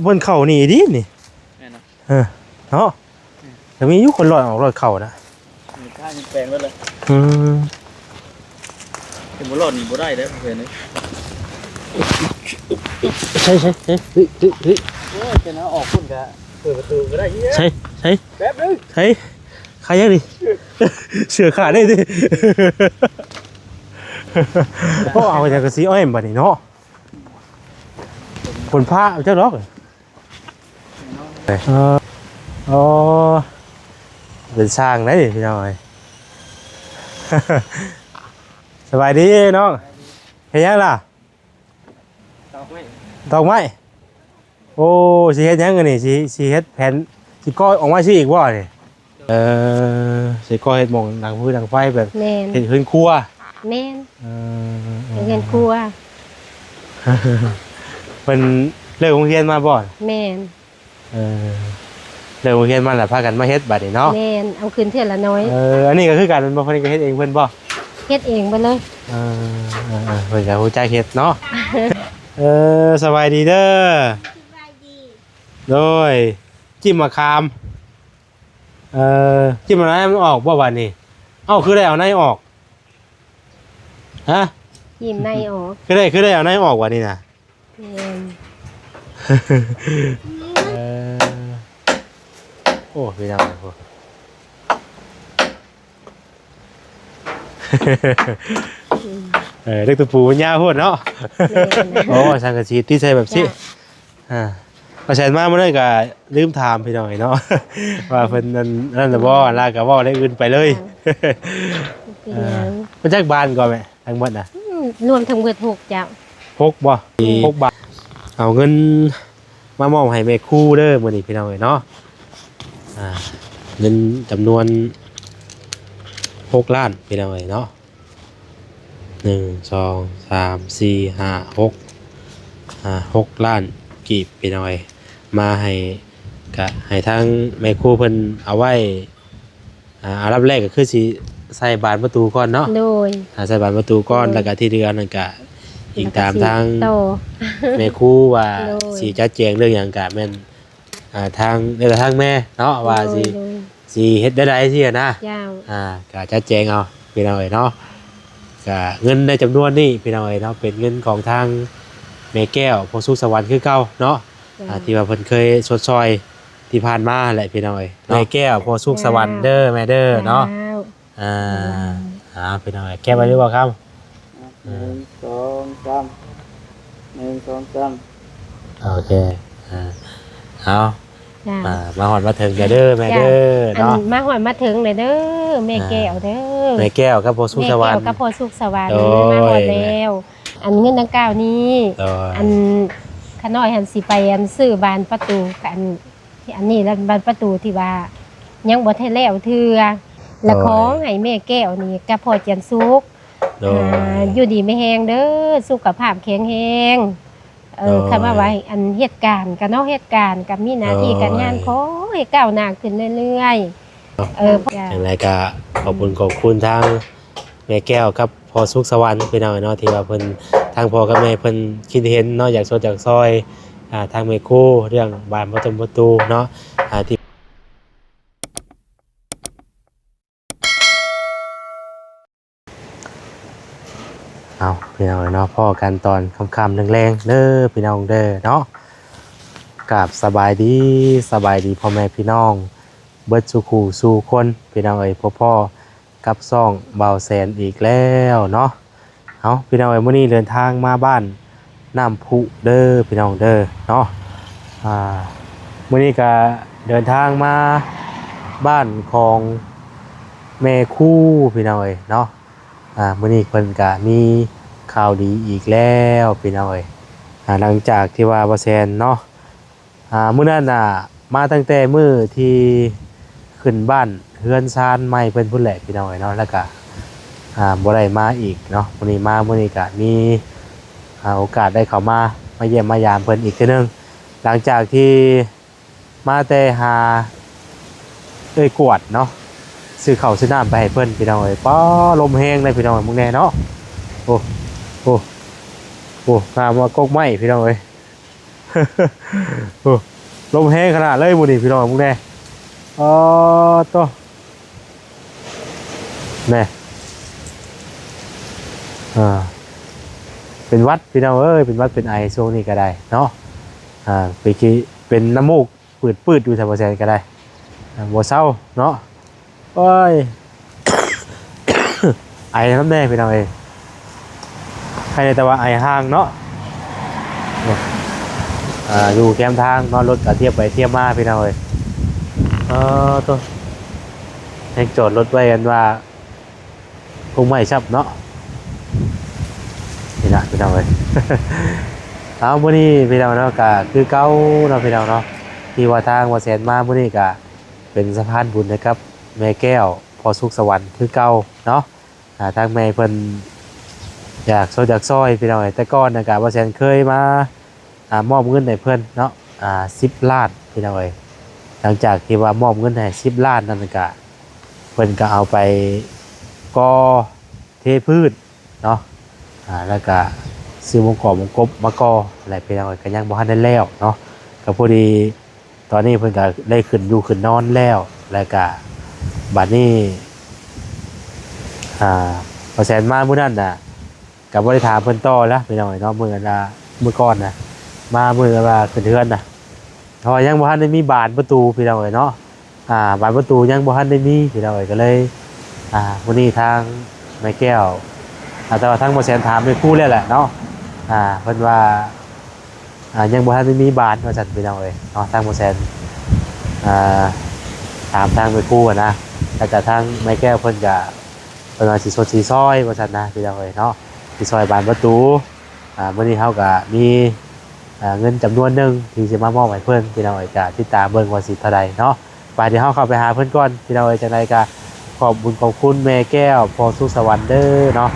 ເພິ່ນເຂົ້ານີ້ດີນີ້ ແມ່ນເນາະ ເອີ ເນາະ ອືມ ກໍມີຢູ່ຄົນລອດອອກລອດເຂົ້ານະ ນີ້ທາງແປງເບິດເລີຍ ອືມ ເຫັນບໍ່ລອດນີ້ບໍ່ໄດ້ເດ້ເພິ່ນເອີຍ ໃສ່ ໃສ່ ໃສ່ ເຮີ້ຍ ເຮີ້ຍ ເຮີ້ຍ ໂອ້ຍ ຈະເອົາອອກພຸ້ນກະເປີດປະຕູກໍໄດ້ ໃສ່ ໃສ່ ແປັບໜຶ່ງ ໃສ່ ຂາຍຍັງນີ້ ເສື້ອຂາດໄດ້ຕິ ໂອ້ ເອົາຫຍັງກະຊິອ້ອຍບັດນີ້ເນາະ ຝົນຟ້າເອົາຈັກດອກ ເອີ ໂອ້ ເປັນຊ່າງໄດ໋ພີ່ນ້ອງເອີຍ ສະບາຍດີນ້ອງ ເຮັດຫຍັງລະ? ຕອກໄມ້ ຕອກໄມ້ ໂອ້ ຊິເຮັດຫຍັງອັນນີ້ ຊິ ຊິເຮັດແຜ່ນ ຊິກໍ່ອອກມາຊື່ອີກບໍ່ນີ້? ເອີ ຊິກໍ່ເຮັດໝ່ອງດັງຟືນດັງໄຟແບບ ແມ່ນ ເຮັດເຮືອນຄົວ ແມ່ນ ເອີ ເຮັດເຮືອນຄົວ ເພິ່ນເລີກໂຮງຮຽນມາບໍ່? ແມ່ນ ເອີ ເລີກໂຮງຮຽນມາແລ້ວພາກັນມາເຮັດບາດນີ້ເນາະ ແມ່ນ ເອົາຂຶ້ນເທື່ອລະໜ້ອຍ ເອີ ອັນນີ້ກໍຄືກັນແມ່ນບໍ່? ເພິ່ນກໍເຮັດເອງເພິ່ນບໍ່? ເຮັດເອງເບິດເລີຍ ເອີ ເອີ ເພິ່ນກໍຮູ້ຈັກເຮັດເນາະ ເອີ ສະບາຍດີເດີ ສະບາຍດີ ໂດຍ ຈິ້ມໝາກຂາມ ເອີ ຈິ້ມອັນໃດມັນອອກບໍ່ບາດນີ້? ເອົ້າ ຄືໄດ້ເອົາໃນອອກ ຮະ? ຈິ້ມໃນອອກ ຄືໄດ້ ຄືໄດ້ເອົາໃນອອກບາດນີ້ນະ? ແມ່ນ ເອີ ໂອ້ ພີ່ນ້ອງເອີຍ ເອີ ເດັກຕະປູມັນຍາວໂພດເນາະ ແມ່ນ ໂອ້ ສັງກະສີຕິດໃສ່ແບບຊີ້ ເຈົ້າ ອ່າ ວ່າແຊນມາມື້ນັ້ນກໍລືມຖາມພີ່ນ້ອງເອີຍເນາະ ວ່າເພິ່ນນັ້ນ ນັ້ນລະບໍ່ ລາວກໍເວົ້າແນວອື່ນໄປເລີຍ ເປັນຫຍັງ ເອີ ມັນຈັກບານກໍແມ່ ທັງໝົດນະ? ອືມ ລວມທັງເບິດຫົກເຈົ້າ ຫົກບໍ່? ຫົກບາດ ເອົາເງິນມາມອບໃຫ້ແມ່ຄູເດີມື້ນີ້ພີ່ນ້ອງເອີຍເນາະ ອ່າ ເງິນຈຳນວນຫົກລ້ານພີ່ນ້ອງເອີຍເນາະ ໜຶ່ງ ສອງ ສາມ ສີ່ ຫ້າ ຫົກ ອ່າ ຫົກລ້ານກີບພີ່ນ້ອງເອີຍ ມາໃຫ້ ກະໃຫ້ທາງແມ່ຄູເພິ່ນເອົາໄວ້ ອ່າ ອັນດັບແລກກໍຄືຊິໃສ່ບານປະຕູກ່ອນເນາະ ໂດຍ ອ່າ ໃສ່ບານປະຕູກ່ອນ ໂດຍ ແລ້ວກໍທີ່ເຫຼືອນັ້ນກໍອີງຕາມທາງ ແມ່ຄູວ່າ ໂດຍ ຊິຈັດແຈງເລື່ອງຫຍັງກໍແມ່ນ ອ່າ ທາງ ແລ້ວແຕ່ທາງແມ່ເນາະ ໂດຍ ວ່າຊິ ໂດຍ ຊິເຮັດແນວໃດຊີ້ນະ ເຈົ້າ ອ່າ ກໍຈັດແຈງເອົາພີ່ນ້ອງເອີຍເນາະ ກໍເງິນໃນຈຳນວນນີ້ພີ່ນ້ອງເອີຍເນາະ ເປັນເງິນຂອງທາງແມ່ແກ້ວ ໂພສຸກສະຫວັນຄືເກົ່າເນາະ ເຈົ້າ ອ່າ ທີ່ວ່າເພິ່ນເຄີຍຊົດຊ່ອຍ ທີ່ຜ່ານມາແຫຼະພີ່ນ້ອງເອີຍເນາະ ແມ່ແກ້ວ ໂພສຸກສະຫວັນເດີ ເຈົ້າ ແມ່ເດີເນາະ ເຈົ້າ ອ່າ ເອົາພີ່ນ້ອງເອີຍ ແຄບໄວ້ຫຼືບໍ່ຄຳ ອ່ະ ໜຶ່ງ ສອງ ສາມ ໜຶ່ງ ສອງ ສາມ ໂອເຄ ອ່າ ເອົາ ເຈົ້າ ອ່າ ມາຮອດມາເຖິງແລ້ວເດີແມ່ເດີ ເຈົ້າ ເນາະ ອັນ ມາຮອດມາເຖິງແລ້ວເດີ ແມ່ແກ້ວເດີ ອ່າ ແມ່ແກ້ວກັບພໍ່ສຸກສະຫວັນ ແມ່ແກ້ວກັບພໍ່ສຸກສະຫວັນ ໂດຍ ມາຮອດແລ້ວ ອັນເງິນດັ່ງກ່າວນີ້ ໂດຍ ອັນຂ້ານ້ອຍຫັ້ນຊິໄປອັນຊື້ບານປະຕູ ອັນ ອັນນີ້ລະບານປະຕູທີ່ວ່າຍັງບໍ່ທັນແລ້ວເທື່ອ ແລະ ໂດຍ ຂໍໃຫ້ແມ່ແກ້ວນີ້ກັບພໍ່ຈຽນສຸກ ໂດຍ ອ່າ ຢູ່ດີມີແຮງເດີ ສຸຂະພາບແຂງແຮງ ເອີ ໂດຍ ຄັນວ່າ ວ່າ ອັນເຮັດການກະເນາະ ເຮັດການກະມີໜ້າທີ່ ໂດຍ ການງານ ຂໍໃຫ້ກ້າວໜ້າຂຶ້ນເລື້ອຍໆ ເອີ ຈັ່ງໃດກະຂອບຄຸນ ຂອບຄຸນທາງແມ່ແກ້ວກັບພໍ່ສຸກສະຫວັນ ພີ່ນ້ອງເນາະ ທີ່ວ່າເພິ່ນ ທາງພໍ່ກັບແມ່ເພິ່ນຄິດເຫັນເນາະ ຢາກຊົດຢາກຊ່ອຍ ອ່າ ທາງແມ່ຄູເລື່ອງບານປະຕູ ປະຕູເນາະ ອ່າ ທີ່ ເອົາ ພີ່ນ້ອງເອີຍເນາະ ພໍ້ກັນຕອນຄ່ຳໆແລງໆເດີພີ່ນ້ອງເດີເນາະ ກາບສະບາຍດີ ສະບາຍດີພໍ່ແມ່ພີ່ນ້ອງເບິດສູ່ຄູ່ສູ່ຄົນ ພີ່ນ້ອງເອີຍ ພົບພໍ້ກັບຊ່ອງບ່າວແສນອີກແລ້ວເນາະ ເອົາ ພີ່ນ້ອງເອີຍ ມື້ນີ້ເດີນທາງມາບ້ານ ນ້ຳພຸເດີພີ່ນ້ອງເດີເນາະ ອ່າ ມື້ນີ້ກະເດີນທາງມາບ້ານຂອງແມ່ຄູພີ່ນ້ອງເອີຍເນາະ ອ່າ ມື້ນີ້ເພິ່ນກະມີຂ່າວດີອີກແລ້ວພີ່ນ້ອງເອີຍ ອ່າ ຫຼັງຈາກທີ່ວ່າບ່າວແສນເນາະ ອ່າ ມື້ນັ້ນນະ ມາຕັ້ງແຕ່ມື້ທີ່ຂຶ້ນບ້ານເຮືອນຊານໃໝ່ເພິ່ນພຸ້ນແຫຼະພີ່ນ້ອງເອີຍເນາະ ແລ້ວກະ ອ່າ ບໍ່ໄດ້ມາອີກເນາະ ມື້ນີ້ມາ ມື້ນີ້ກະມີ ອ່າ ໂອກາດໄດ້ເຂົ້າມາ ມາຢ້ຽມມາຢາມເພິ່ນອີກເທື່ອໜຶ່ງ ຫຼັງຈາກທີ່ມາແຕ່ຫາເອື້ອຍກວດເນາະ ຊື້ເຂົ້າຊື້ນ້ຳໄປໃຫ້ເພິ່ນພີ່ນ້ອງເອີຍ ປ້າ ລົມແຮງເດ້ພີ່ນ້ອງເອີຍ ມຶງແນ່ເນາະ ໂອ້ ໂອ້ ໂອ້ ງາມວ່າກົກໄມ້ພີ່ນ້ອງເອີຍ ໂອ້ ລົມແຮງຂະໜາດເລີຍມື້ນີ້ພີ່ນ້ອງ ເບິ່ງແດ່. ອໍ ໂຕ ແນ່ ອ່າ ເປັນຫວັດພີ່ນ້ອງເອີຍ ເປັນຫວັດເປັນໄອຊ່ວງນີ້ກໍໄດ້ເນາະ. ອ່າ ໄປຂີ້ ເປັນນ້ຳມູກ ປືດໆຢູ່ ທ່ານບໍ່ແຊນກໍໄດ້ ອ່າ ບໍ່ເຊົາເນາະ. ໂອ້ຍ ໄອນຳແດ່ພີ່ນ້ອງເອີຍ ໃຄແດ່ແຕ່ວ່າໄອຫ່າງເນາະ. ອ່າ ຢູ່ແຄມທາງເນາະ ລົດກໍທຽບໄປທຽບມາພີ່ນ້ອງເອີຍ. ເອີ ໂຕ ແຮ່ງຈອດລົດໄວ້ກັນວ່າ ຄົງໄມ້ຊ້ຳເນາະ ນີ້ນະພີ່ນ້ອງເອີຍ. ເອົາ ມື້ນີ້ພີ່ນ້ອງເນາະ ກະຄືເກົ່າເນາະພີ່ນ້ອງເນາະ ທີ່ວ່າທາງບໍ່ແຊນມາມື້ນີ້ກະເປັນສະພານບຸນໃຫ້ກັບແມ່ແກ້ວ ພໍ່ສຸກສະຫວັນຄືເກົ່າເນາະ. ອ່າ ທາງແມ່ເພິ່ນຢາກຊ່ວຍ ຢາກຊ່ອຍພີ່ນ້ອງເອີຍ ແຕ່ກ່ອນນະກະບໍ່ແຊນເຄີຍມາ ອ່າ ມອບເງິນໃຫ້ເພິ່ນເນາະ ອ່າ ສິບລ້ານພີ່ນ້ອງເອີຍ. ຫຼັງຈາກທີ່ວ່າມອບເງິນໃຫ້ສິບລ້ານນັ້ນກະ ເພິ່ນກະເອົາໄປກໍ່ເທພື້ນເນາະ ອ່າ ແລ້ວກະຊື້ມຸງກອບມຸງກົບມາກໍ່ແຫຼະພີ່ນ້ອງເອີຍ ກະຍັງບໍ່ທັນໄດ້ແລ້ວເນາະ. ກະພໍດີ ຕອນນີ້ເພິ່ນກໍໄດ້ຂຶ້ນຢູ່ຂຶ້ນນອນແລ້ວ ແລ້ວກໍບັດນີ້ ອ່າ ບໍ່ແຊນມາມື້ນັ້ນນະ ກໍບໍ່ໄດ້ຖາມເພິ່ນຕໍ່ແລ້ວພີ່ນ້ອງເອີຍເນາະ. ມື້ນັ້ນນະ ມື້ກ່ອນນະ ມາມື້ວ່າຂຶ້ນເຮືອນນະ ເພາະວ່າຍັງບໍ່ທັນໄດ້ມີບານປະຕູພີ່ນ້ອງເອີຍເນາະ. ອ່າ ບານປະຕູຍັງບໍ່ທັນໄດ້ມີພີ່ນ້ອງເອີຍ ກໍເລີຍ ອ່າ ມື້ນີ້ທາງແມ່ແກ້ວ ອ່າ ແຕ່ວ່າທາງບໍ່ແຊນຖາມແມ່ຄູແລ້ວແຫຼະເນາະ ອ່າ ເພິ່ນວ່າ ອ່າ ຍັງບໍ່ທັນໄດ້ມີບານວ່າຊັ້ນພີ່ນ້ອງເອີຍເນາະ. ທາງບໍ່ແຊນ ອ່າ ຖາມທາງແມ່ຄູຫັ້ນນະ ແລ້ວກະທາງແມ່ແກ້ວເພິ່ນກະ ເພິ່ນວ່າຊິຊົດຊິຊ່ອຍວ່າຊັ້ນນະພີ່ນ້ອງເອີຍເນາະ ຊິຊ່ອຍບານປະຕູ. ອ່າ ມື້ນີ້ເຮົາກະມີ ອ່າ ເງິນຈຳນວນໜຶ່ງທີ່ຊິມາມອບໃຫ້ເພິ່ນພີ່ນ້ອງເອີຍ ກະຕິດຕາມເບິ່ງວ່າຊິເທົ່າໃດເນາະ. ໄປ ດຽວເຮົາເຂົ້າໄປຫາເພິ່ນກ່ອນພີ່ນ້ອງເອີຍ. ຈັ່ງໃດກະຂອບບຸນຂອບຄຸນແມ່ແກ້ວ ພໍ່ສຸກສະຫວັນເດີເນາະ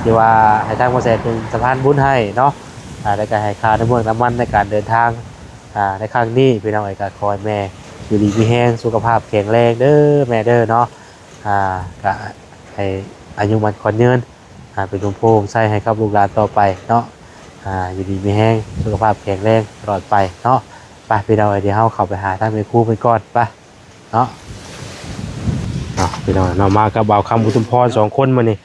ທີ່ວ່າໃຫ້ທາງບໍ່ແຊນເປັນສະພານບຸນໃຫ້ເນາະ ອ່າ ແລ້ວກະໃຫ້ຄ່ານ້ຳມັນ ນ້ຳມັນໃນການເດີນທາງ ອ່າ ໃນຄັ້ງນີ້ພີ່ນ້ອງເອີຍ ກະຂໍໃຫ້ແມ່ຢູ່ດີມີແຮງ ສຸຂະພາບແຂງແຮງເດີແມ່ເດີເນາະ. ອ່າ ກະໃຫ້ອາຍຸໝັ້ນຂວັນຍືນ ອ່າ ເປັນຮົ່ມໂພຮົ່ມໄຊໃຫ້ກັບລູກຫຼານຕໍ່ໄປເນາະ. ອ່າ ຢູ່ດີມີແຮງ ສຸຂະພາບແຂງແຮງຕະຫຼອດໄປເນາະ. ໄປພີ່ນ້ອງເອີຍ ດຽວເຮົາເຂົ້າໄປຫາທາງແມ່ຄູເພິ່ນກ່ອນ ໄປເນາະ. ເນາະ ພີ່ນ້ອງເນາະ ມາກັບບ່າວຄຳ ອຸທຸມພອນ ສອງຄົນມື້ນີ້.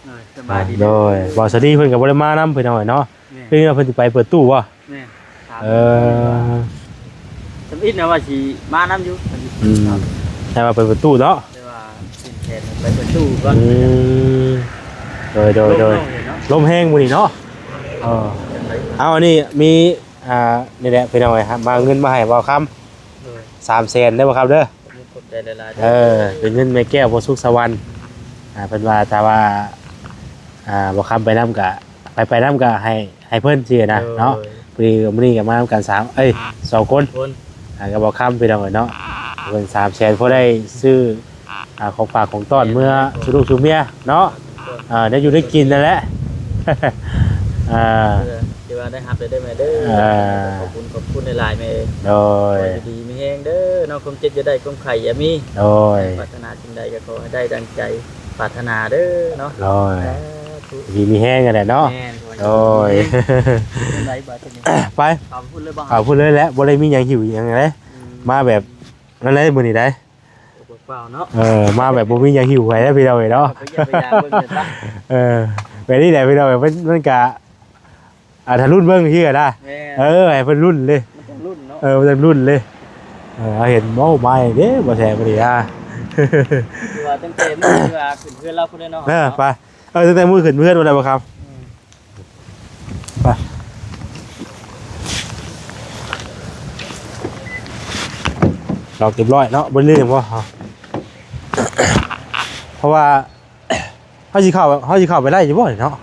ເອີ ສະບາຍດີ ໂດຍ ເດີ ບ່າວສາລີເພິ່ນກໍບໍ່ໄດ້ມານຳພີ່ນ້ອງເອີຍເນາະ. ແມ່ນ ຄືວ່າເພິ່ນຊິໄປເປີດຕູ້ບໍ່? ແມ່ນ ເອີ ທຳອິດນະວ່າຊິມານຳຢູ່ ອືມ ແຕ່ວ່າໄປເປີດຕູ້ເນາະ ແຕ່ວ່າປ່ຽນແຜນໄປເປີດຕູ້ກ່ອນ. ອືມ ໂດຍ ໂດຍ ໂດຍ ລົມແຮງມື້ນີ້ເນາະ. ເອີ ເອົາ ອັນນີ້ມີ ອ່າ ນີ້ແຫຼະພີ່ນ້ອງເອີຍ ມາເອົາເງິນມາໃຫ້ບ່າວຄຳ ໂດຍ ສາມແສນເດີບ່າວຄຳເດີ. ຂອບໃຈຫຼາຍໆ ເອີ ເປັນເງິນແມ່ແກ້ວ ພໍ່ສຸກສະຫວັນ ອ່າ ເພິ່ນວ່າຖ້າວ່າ ອ່າ ບ່າວຄຳໄປນຳກະ ໃຜໄປນຳກະໃຫ້ ໃຫ້ເພິ່ນຊີ້ນະເນາະ. ໂດຍ ພໍດີມື້ນີ້ກໍມານຳກັນສາມ ເອີຍ ສອງຄົນ ຄົນ ອ່າ ກັບບ່າວຄຳພີ່ນ້ອງເອີຍເນາະ. ເພິ່ນສາມແສນ ພໍໄດ້ຊື້ ອ່າ ຂອງຝາກຂອງຕ້ອນເມືອສູ່ລູກສູ່ເມຍເນາະ. ອ່າ ໄດ້ຢູ່ໄດ້ກິນນັ້ນແຫຼະ ອ່າ ເອີ ທີ່ວ່າໄດ້ຮັບໄດ້ເດີແມ່ເດີ. ອ່າ ຂອບຄຸນ ຂອບຄຸນຫຼາຍໆແມ່. ໂດຍ ຂໍໃຫ້ຢູ່ດີມີແຮງເດີເນາະ ຄວາມເຈັບຢ່າໄດ້ ຄວາມໄຂ້ຢ່າມີ. ໂດຍ ປາດຖະໜາສິ່ງໃດກໍຂໍໃຫ້ໄດ້ດັ່ງໃຈປາດຖະໜາເດີເນາະ. ໂດຍ ສາທຸ ຢູ່ດີມີແຮງຫັ້ນແຫຼະເນາະ. ແມ່ນ ໂດຍ ຈັ່ງໃດບາດນີ້ ໄປ ເຂົ້າພຸ້ນເລີຍບໍ່? ເຂົ້າພຸ້ນເລີຍແຫຼະ ບໍ່ໄດ້ມີຫຍັງຫິ້ວຫຍັງເດ້. ອືມ ມາແບບນັ້ນເລີຍມື້ນີ້ໄດ໋. ເປົ່າເນາະ ເອີ ມາແບບບໍ່ມີຫຍັງຫິ້ວໃຫ້ແລ້ວພີ່ນ້ອງເອີຍເນາະ. ເອີ ແບບນີ້ແຫຼະພີ່ນ້ອງເອີຍ ມັນ ມັນກະ ອ່າ ຖ້າລຸ້ນເບິ່ງຄືກັນນະ. ແມ່ນ ເອີ ໃຫ້ເພິ່ນລຸ້ນເດ້ ມັນຕ້ອງລຸ້ນເນາະ. ເອີ ມັນຕ້ອງລຸ້ນເດ້. ເອີ ເຮົາເຫັນ ໂອ້ ມາເດ້ບໍ່ແທ້ບໍ່ດີນະ ຄືວ່າຕັ້ງແຕ່ມື້ທີ່ວ່າຂຶ້ນເຮືອນລາວພຸ້ນເລີຍເນາະ. ເອີ ໄປ ເອີ ຕັ້ງແຕ່ມື້ຂຶ້ນເຮືອນພຸ້ນແລ້ວບໍ່ຄັບ. ອືມ ໄປ ລັອກຮຽບຮ້ອຍເນາະ ບໍ່ລືມບໍ່? ເພາະວ່າ ເຮົາຊິເຂົ້າ ເຮົາຊິເຂົ້າໄປໄດ້ຢູ່ບໍ່ນີ້ເນາະ?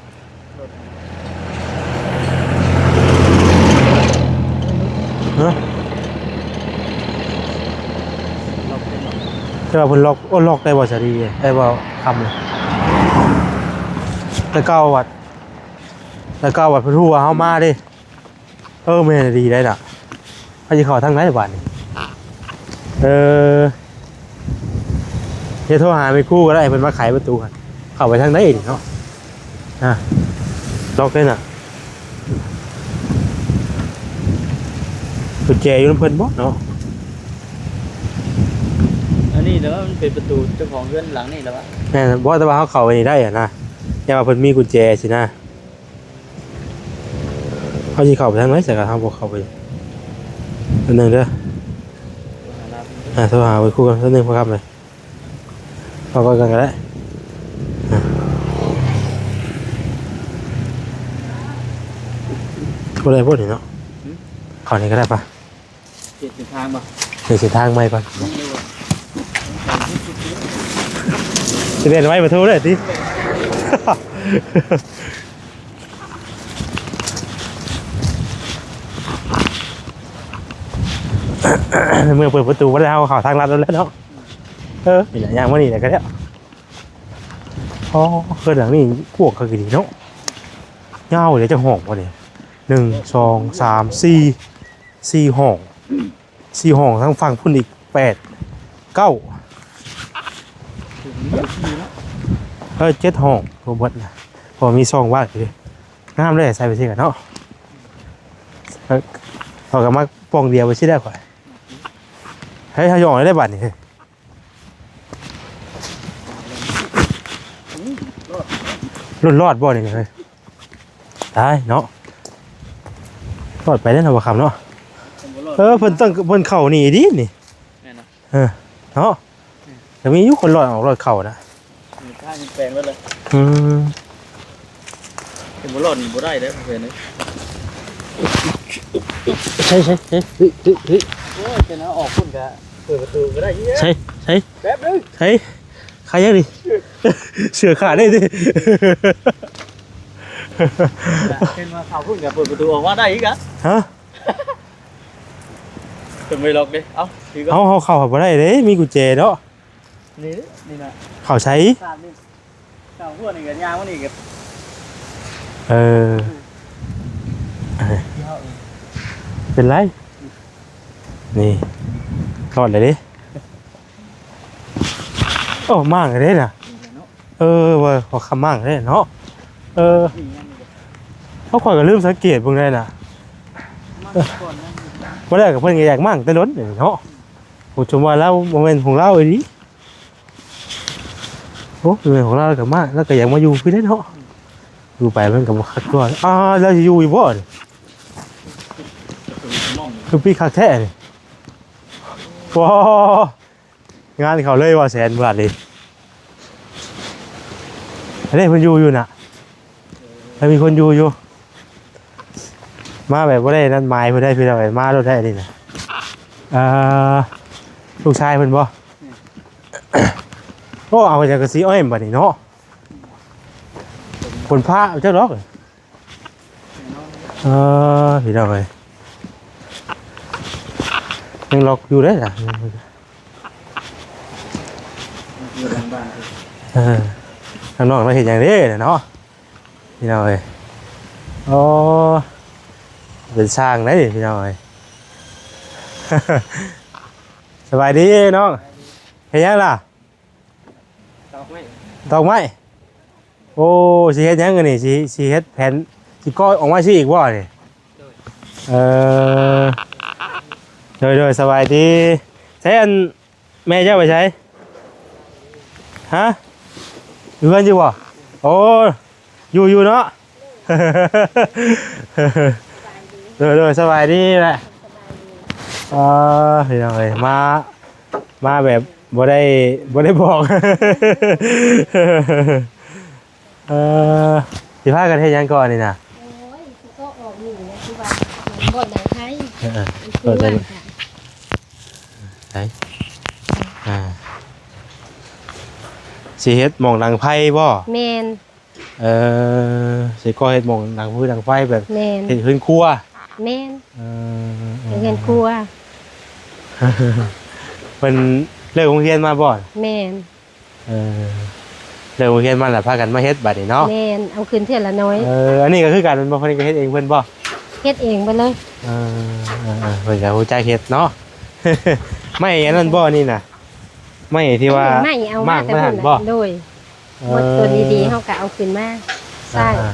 ຮະ? ແຕ່ວ່າເພິ່ນລັອກ ໂອ້ ລັອກໄດ້ບໍ່ສາລີ ໄດ້ບໍ່ຄຳ? ແຕ່ເກົ່າວ່າ ແຕ່ເກົ່າວ່າເພິ່ນຮູ້ວ່າເຮົາມາເດ້. ເອີ ແມ່ນອີ່ຫຼີໄດ໋ນະ ເຮົາຊິເຂົ້າທາງໃດບາດນີ້? ເອີ ດຽວໂທຫາແມ່ຄູກໍໄດ້ ເພິ່ນມາໄຂປະຕູຫັ້ນ ເຂົ້າໄປທາງໃດນີ້ເນາະ? ຮະ ລັອກໄດ້ນະ. ກຸນແຈຢູ່ນຳເພິ່ນບໍ່ເນາະ? ອັນນີ້ແຫຼະວ່າມັນເປັນປະຕູເຈົ້າຂອງເຮືອນຫຼັງນີ້ແຫຼະວ່າ. ແມ່ນ ບໍ່ ແຕ່ວ່າເຮົາເຂົ້າໄປນີ້ໄດ້ຫັ້ນນະ ແຕ່ວ່າເພິ່ນມີກຸນແຈຊີ້ນະ. ເຮົາຊິເຂົ້າໄປທາງໃດ ແຕ່ກໍເຮົາບໍ່ເຂົ້າໄປ. ແປັບໜຶ່ງເດີ ໂທຫາລາວ ອ່າ ໂທຫາໄປຄູ່ກັນແປັບໜຶ່ງ ພໍ່ຄຳເລີຍ. ເຂົ້າກ່ອນກັນກໍໄດ້ ອ່າ ບໍ່ໄດ້ບໍ່ນີ້ເນາະ. ຫືມ? ເຂົ້ານີ້ກໍໄດ້ປະ? ເຮັດເສັ້ນທາງບໍ່? ເຮັດເສັ້ນທາງໃໝ່ກ່ອນ. ຊິເປັນໄວ້ປະຕູເດ້ຕິ? ໃນເມື່ອເປີດປະຕູບໍ່ໄດ້ ເຮົາເຂົ້າທາງລັດແລ້ວເນາະ. ເອີ ນີ້ແຫຼະ ຍ່າງມານີ້ແຫຼະກໍແລ້ວ. ອໍ ເຮືອນຫຼັງນີ້ກວ້າງຄັກອີ່ຫຼີເນາະ. ຍາວເດ ຈັກຫ້ອງວະນີ້? ໜຶ່ງ ສອງ ສາມ ສີ່ ສີ່ຫ້ອງ ສີ່ຫ້ອງ ທາງຝັ່ງພຸ້ນອີກແປດ ເກົ້າ ເອີ ເຈັດຫ້ອງ ບໍ່ເບິດນະ ເພາະມີຊ່ອງວ່າງຢູ່ເດ. ງາມເລີຍ ໃສ່ໄປຊີ້ກັນເນາະ. ເອີ ເຂົາກໍມາປ່ອງດຽວໄປຊີ້ແລ້ວຂ້ອຍ. ເຮີ້ຍ ເຮົາຢອງໄດ້ບາດນີ້ ເຮີ້ຍ. ລຸ້ນລອດບໍ່ນີ້ເຮີ້ຍ? ຕາຍເນາະ ລອດໄປແລ້ວເນາະ ບໍ່ຄຳເນາະ. ເອີ ເພິ່ນຕັ້ງ ເພິ່ນເຂົ້ານີ້ດີນີ້ ແມ່ນເນາະ. ເອີ ເນາະ ແມ່ນ ກໍມີຢູ່ຄົນລອດອອກລອດເຂົ້ານະ. ນີ້ ທາງແປງເບິດເລີຍ. ອືມ ເຫັນບໍ່ລອດນີ້ບໍ່ໄດ້ເດ້ເພິ່ນເອີຍ. ໃສ່ ໃສ່ ໃສ່ ເຮີ້ຍ ເຮີ້ຍ ເຮີ້ຍ ໂອ້ຍ ແຕ່ນະ ອອກພຸ້ນກະເປີດປະຕູກໍໄດ້. ໃສ່ ໃສ່ ແປັບໜຶ່ງ ໃສ່ ຂາຍັງນີ້ ເສື້ອຂາດໄດ້ຕິ. ເຫັນວ່າເຂົ້າພຸ້ນກໍເປີດປະຕູອອກມາໄດ້ອີກອະ. ຮະ? ເພິ່ນບໍ່ໄດ້ລັອກເດ້. ເອົ້າ ຖືກ່ອນ ເຮົາ ເຮົາເຂົ້າບໍ່ໄດ້ເດ້ ມີກຸນແຈເນາະ. ນີ້ ນີ້ນະ ເຂົ້າໃສ? ຕາມນີ້ ເຂົ້າຫົວນີ້ກໍຍ່າງມານີ້ກໍ ເອີ ເປັນໄລ? ນີ້ ຮອດແລ້ວເດ້. ໂອ້ ມ້າງເດ້ນະ. ເອີ ວ່າເຂົາຄຳມ້າງເດ້ເນາະ. ເອີ ເຮົາ ຂ້ອຍກໍລືມສັງເກດເບິ່ງໄດ້ນະ. ບໍ່ໄດ້ ກໍເພິ່ນກໍຢາກມ້າງແຕ່ດົນເນາະ. ໂອ້ ສົມວ່າລາວບໍ່ແມ່ນຂອງລາວອີ່ຫຼີ. ໂອ້ ບໍ່ແມ່ນຂອງລາວ ລາວກໍມາ ລາວກໍຢາກມາຢູ່ພີ້ເດ້ເນາະ. ຢູ່ໄປມັນກໍບໍ່ຄັກຕົວ. ອ່າ ລາວຊິຢູ່ຢູ່ບໍ່ນີ້? ຄືປີຄັກແທ້ນີ້. ວ້າ ງານເຂົາເລີຍວ່າແສນບາດນີ້. ອັນນີ້ເພິ່ນຢູ່ຢູ່ນະ ແລ້ວມີຄົນຢູ່ຢູ່. ມາແບບບໍ່ໄດ້ນັດໝາຍເພິ່ນໄດ້ ພີ່ນ້ອງເອີຍ ມາໂລດໄດ້ນີ້ນະ. ເອີ ລູກຊາຍເພິ່ນບໍ່? ໂອ້ ເອົາຈັງກະສີອ້ອຍບາດນີ້ເນາະ. ຝົນຟ້າຈັກດອກ. ເອີ ພີ່ນ້ອງເອີຍ ຍັງລັອກຢູ່ເດ້ນະ. ເອີ ທາງນອກລາວເຮັດຫຍັງເດ້ນະເນາະ ພີ່ນ້ອງເອີຍ. ໂອ້ ເປັນຊ່າງໄດ໋ນີ້ ພີ່ນ້ອງເອີຍ. ສະບາຍດີນ້ອງ ເຮັດຫຍັງລະ? ຕອກໄມ້ ຕອກໄມ້. ໂອ້ ຊິເຮັດຫຍັງອັນນີ້? ຊິ ຊິເຮັດແຜ່ນ ຊິກໍ່ອອກມາຊິອີກບໍ່ນີ້? ໂດຍ ເອີ ໂດຍ ໂດຍ ສະບາຍດີ. ໃສອັນ ແມ່ເຈົ້າໄປໃສ? ຮະ? ຢູ່ເຮືອນຢູ່ບໍ່? ໂອ້ ຢູ່ ຢູ່ເນາະ. ໂດຍ ໂດຍ ສະບາຍດີແຫຼະ. ອ່າ ພີ່ນ້ອງເອີຍ ມາ ມາແບບບໍ່ໄດ້ ບໍ່ໄດ້ບອກ. ເອີ ຊິພາກັນເຮັດຫຍັງກ່ອນນີ້ນະ? ໂອ້ຍ ຊິກໍອອກນີ້ນະ ຄືວ່າບ່ອນດັງໄຟ. ເອີ ເອີ ເປີດເລີຍ ໄປ ອ່າ ຊິເຮັດໝ່ອງດັງໄຟບໍ່? ແມ່ນ. ເອີ ຊິກໍ່ເຮັດໝ່ອງດັງຟືນດັງໄຟແບບ ແມ່ນ ເຮັດເຮືອນຄົວ. ແມ່ນ ເອີ ເຮັດເຮືອນຄົວ. ເພິ່ນເລີກໂຮງຮຽນມາບໍ່? ແມ່ນ. ເອີ ເລີກໂຮງຮຽນມາແລ້ວພາກັນມາເຮັດບາດນີ້ເນາະ. ແມ່ນ ເອົາຂຶ້ນເທື່ອລະໜ້ອຍ. ເອີ ອັນນີ້ກໍຄືກັນແມ່ນບໍ່? ເພິ່ນກໍເຮັດເອງເພິ່ນບໍ່? ເຮັດເອງເບິດເລີຍ. ເອີ ເອີ ເພິ່ນກໍຮູ້ຈັກເຮັດເນາະ. ໄມ້ອັນນັ້ນບໍ່ນີ້ນະ? ໄມ້ທີ່ວ່າ ໄມ້ເອົາມາແຕ່ພຸ້ນນະ. ໝາກມັນຫັ້ນບໍ່? ໂດຍ. ເອີ ຕົວນີ້ດີ ເຮົາກໍເອົາຂຶ້ນມາໃຊ້. ອ່າ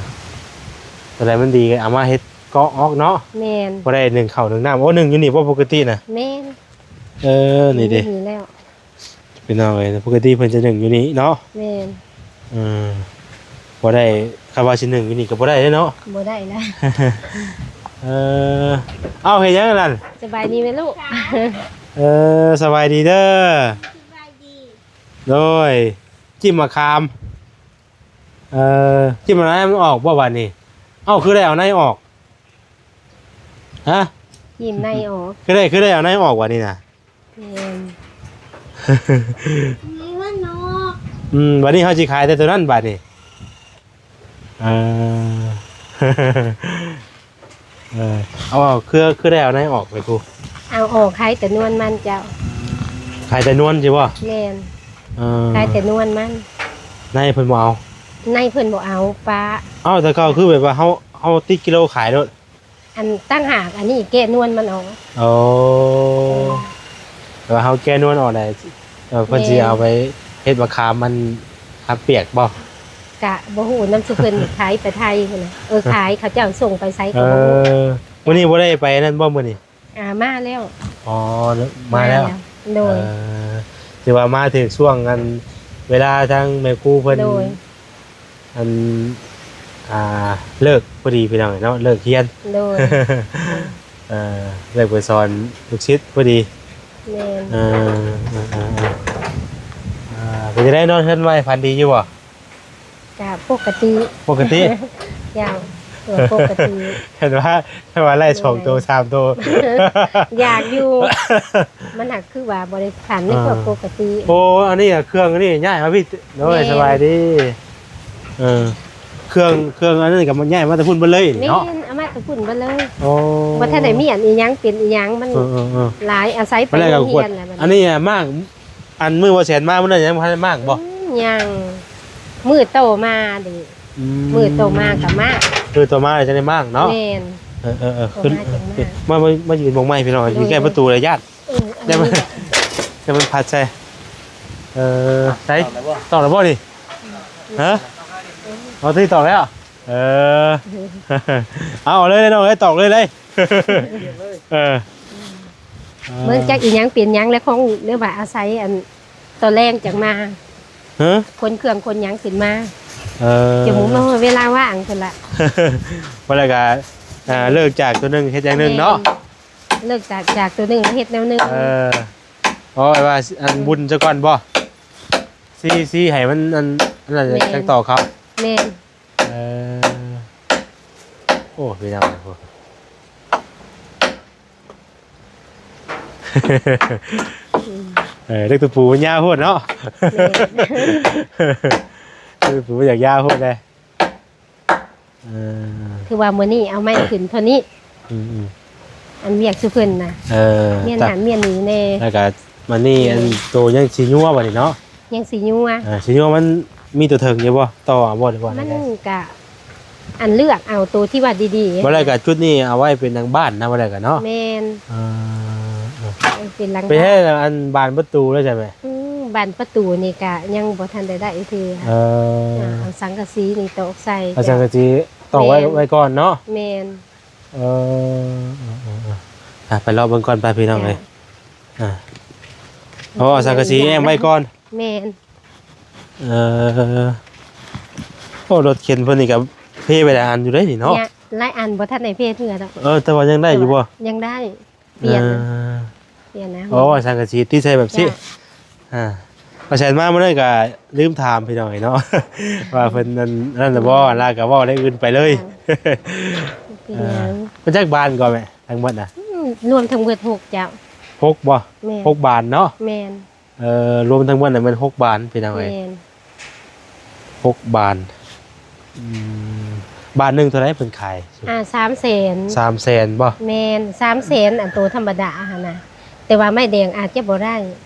ຕົວໃດມັນດີກໍເອົາມາເຮັດ ເກາະອອກເນາະ. ແມ່ນ. ບໍ່ໄດ້ໜຶ້ງເຂົ້າໜຶ້ງນ້ຳ. ໂອ້ ໜຶ້ງຢູ່ນີ້ບໍ່ ປົກກະຕິນະ? ແມ່ນ. ເອີ ນີ້ເດ້ ນີ້ແລ້ວ ພີ່ນ້ອງເອີຍ ປົກກະຕິເພິ່ນຈະໜຶ້ງຢູ່ນີ້ເນາະ. ແມ່ນ. ເອີ ບໍ່ໄດ້ ຄັນວ່າຊິໜຶ້ງຢູ່ນີ້ກໍບໍ່ໄດ້ເດ້ເນາະ. ບໍ່ໄດ້ລະ. ເອີ ເອົ້າ ເຮັດຫຍັງອັນນັ້ນ? ສະບາຍດີແມ່ລູກ. ເອີ ສະບາຍດີເດີ. ສະບາຍດີ. ໂດຍ ຈິ້ມໝາກຂາມ. ເອີ ຈິ້ມອັນໃນມັນອອກບໍ່ບາດນີ້? ເອົ້າ ຄືໄດ້ເອົາໃນອອກ? ຮະ? ຈີ້ມໃນອອກ. ຄືໄດ້ ຄືໄດ້ເອົາໃນອອກບາດນີ້ນະ? ແມ່ນ. ໃນມັນອອກ. ອືມ ບາດນີ້ເຮົາຊິຂາຍແຕ່ໂຕນັ້ນບາດນີ້. ເອີ ເອີ ເອົາ ເອົາ ຄື ຄືໄດ້ເອົາໃນອອກແມ່ຄູ? ເອົາອອກ ຂາຍແຕ່ນວນມັນເຈົ້າ. ຂາຍແຕ່ນວນຊິບໍ່? ແມ່ນ. ເອີ ຂາຍແຕ່ນວນມັນ ໃນເພິ່ນບໍ່ເອົາ. ໃນເພິ່ນບໍ່ເອົາ ປ້າ. ເອົ້າ ແຕ່ເກົ່າຄືແບບວ່າເຮົາ ເຮົາຕິດກິໂລຂາຍໂລດ. ອັນຕ່າງຫາກ ອັນນີ້ແກະນວນມັນອອກ. ໂອ້ ແຕ່ວ່າເຮົາແກະນວນອອກໄດ້ ເອີ ເພິ່ນຊິ ແມ່ນ ເອົາໄປເຮັດໝາກຂາມ ມັນຂາມປຽກບໍ່? ກະບໍ່ຮູ້ນຳ ຊຸເພິ່ນຂາຍໄປໄທພຸ້ນນະ. ເອີ ຂາຍ ເຂົາເຈົ້າສົ່ງໄປໃສກໍບໍ່ຮູ້. ເອີ ມື້ນີ້ບໍ່ໄດ້ໄປນັ້ນບໍ່ມື້ນີ້? ອ່າ ມາແລ້ວ. ອໍ ມາແລ້ວ. ມາແລ້ວ. ໂດຍ. ເອີ ຖືວ່າມາຖືກຊ່ວງ ອັນ ເວລາທາງແມ່ຄູເພິ່ນ ໂດຍ ອັນ ອ່າ ເລີກພໍດີພີ່ນ້ອງເນາະ ເລີກຮຽນ. ໂດຍ. ເອີ ເລີກໄປສອນລູກສິດພໍດີ. ແມ່ນ. ເອີ ເອີ ເອີ ເອີ ເປັນຈັ່ງໃດ ນອນເຮືອນໃໝ່ ຝັນດີຢູ່ບໍ່? ກະປົກກະຕິ. ປົກກະຕິ? ເຈົ້າ ປົກກະຕິ. ເຫັນວ່າ ເຫັນວ່າໄລ່ສອງໂຕ ໂດຍ ສາມໂຕ ຢາກຢູ່ ມັນຫາກຄືວ່າບໍ່ໄດ້ຝັນໃນ ອ່າ ຄວາມປົກກະຕິ. ໂອ້ ອັນນີ້ເຄື່ອງ ອັນນີ້ຍ້າຍມາພີ້. ໂດຍ. ແມ່ນ. ສະບາຍດີ. ເອີ ເຄື່ອງ ເຄື່ອງອັນນັ້ນກໍຍ້າຍມາແຕ່ພຸ້ນເບິດເລີຍເນາະ. ແມ່ນ ເອົາມາແຕ່ພຸ້ນເບິດເລີຍ. ໂອ້ ບໍ່ທັນໄດ້ມີອັນອີຫຍັງເປັນອີຫຍັງ ມັນ ເອີ ເອີ ເອີ ຫຼາຍ ອາໄສໄປໂຮງຮຽນແລ້ວ. ອັນນີ້ໝາກ ອັນມື້ບໍ່ແສນມາມື້ນັ້ນ ຍັງບໍ່ທັນໄດ້ໝາກບໍ່? ອືມ ຍັງ ມື້ຕໍ່ມາເດ້. ອືມ ມື້ຕໍ່ມາກໍໝາກ ມື້ຕໍ່ມາຈະໄດ້ໝາກເນາະ. ແມ່ນ. ເອີ ເອີ ເອີ ຂຶ້ນ ມາ ມາ ມາຢືນໝ່ອງໃໝ່ພີ່ນ້ອງ. ໂດຍ. ຢູ່ໃກ້ປະຕູລະຢ້ານ. ເອີ ອັນນີ້ ແຕ່ມັນ ແຕ່ມັນພັດໃສ່. ເອີ ໃສ ຕອກແລ້ວບໍ່ ຕອກແລ້ວບໍ່ນີ້? ຮະ? ເອົາ ຕອກແລ້ວ. ເອີ ເອົາເລີຍນ້ອງເອີຍ ຕອກເລີຍເລີຍ. ເອີ ເບິ່ງຈັກອີຫຍັງເປັນຫຍັງ ແລະ ຂອງ ຫຼືວ່າອາໄສອັນຕອນແລງຈັ່ງມາ. ຮະ? ຂົນເຄື່ອງຂົນຫຍັງຂຶ້ນມາ. ເອີ ຈະໝູນມາເວລາວ່າງພຸ້ນລະ. ບໍ່ແລ້ວກະ ອ່າ ເລີກຈາກໂຕໜຶ່ງເຮັດຢ່າງໜຶ່ງເນາະ. ແມ່ນ. ເລີກຈາກ ຈາກໂຕໜຶ່ງເຮັດແນວໜຶ່ງ. ເອີ ເອົາໄວ້ວ່າ ອັນ ອືມ ບຸນຊະກ່ອນບໍ່? ຊີ້ ຊີ້ໃຫ້ມັນ ອັນ ອັນນັ້ນ. ແມ່ນ. ຈັ່ງຕໍ່ເຂົ້າ. ແມ່ນ. ເອີ ໂອ້ ພີ່ນ້ອງ ເອີ ເດັກຕົວປູມັນຍາວໂພດເນາະ. ແມ່ນ. ເດັກຕົວປູມັນຢາກຍາວໂພດເດ້. ເອີ ຄືວ່າມື້ນີ້ເອົາໄມ້ຂຶ້ນເທົ່ານີ້. ອືມໆ ອັນວຽກຊຸເພິ່ນນະ. ເອີ ເມຍນ ຕະ ຫັ້ນເມຍນນີ້ແດ່ ແລ້ວກະມານີ້ ອືມ ອັນໂຕຍັງຊິຍົວບັດນີ້ເນາະ. ຍັງຊິຍົວ. ອ່າ ຊິຍົວມັນມີຕົວເທິງຢູ່ບໍ່? ຕໍ່ເອົາບໍ່ ຫຼືວ່າ ມັນກະ ອັນເລືອກເອົາໂຕທີ່ວ່າດີໆ. ບໍ່ແລ້ວກະຈຸດນີ້ເອົາໄວ້ເປັນຫຼັງບ້ານນະ ບໍ່ແລ້ວກະເນາະ. ແມ່ນ. ເອີ ເອີ ເປັນຫຼັງ ເປັນແທ້ ບ້ານ ອັນບານປະຕູແລ້ວໃຊ່ໄໝ? ອືມ ບານປະຕູນີ້ກະຍັງບໍ່ທັນໄດ້ໄດ້ເທື່ອ. ເອີ ອ່າ ເອົາສັງກະສີນີ້ຕອກໃສ່. ເອົາສັງກະສີຕອກໄວ້ ແມ່ນ ໄວ້ກ່ອນເນາະ. ແມ່ນ. ເອີ ເອີ ເອີ ເອີ ອ່ະ ໄປເລາະເບິ່ງກ່ອນໄປ ພີ່ນ້ອງເອີຍ. ອ່າ ເອົາສັງກະສີແອ້ມໄວ້ກ່ອນ. ແມ່ນ. ເອີ ໂອ້ ລົດເຂັນເພິ່ນນີ້ກໍເພໄປຫຼາຍອັນຢູ່ເດ້ນີ້ເນາະ. ຫຼາຍອັນ ບໍ່ທັນໄດ້ເພເທື່ອດອກ. ເອີ ແຕ່ວ່າຍັງໄດ້ຢູ່ບໍ່? ຍັງໄດ້. ປ່ຽນ ເອີ ປ່ຽນນະ. ໂອ້ ສັງກະສີຕິດໃສ່ແບບຊີ້. ອ່າ ວ່າແຊນມາມື້ນັ້ນກໍລືມຖາມພີ່ນ້ອງເນາະ ວ່າເພິ່ນນັ້ນ ນັ້ນລະບໍ່ ລາວກໍເວົ້າແນວອື່ນໄປເລີຍ. ເປັນຫຍັງ? ເອີ ມັນຈັກບານກໍແມ່ ທັງໝົດນະ? ອືມ ລວມທັງໝົດຫົກເຈົ້າ. ຫົກບໍ່? ແມ່ນ. ຫົກບານເນາະ? ແມ່ນ. ເອີ ລວມທັງໝົດນະແມ່ນຫົກບານພີ່ນ້ອງເອີຍ. ແມ່ນ. ຫົກບານ. ອືມ ບານໜຶ່ງເທົ່າໃດເພິ່ນຂາຍ? ອ່າ ສາມແສນ. ສາມແສນບໍ່? ແມ່ນ ສາມແສນ ອັນໂຕທຳມະດາຫັ້ນນະ ແຕ່ວ່າໄມ້ແດງອາດຈະບໍ່ໄດ້.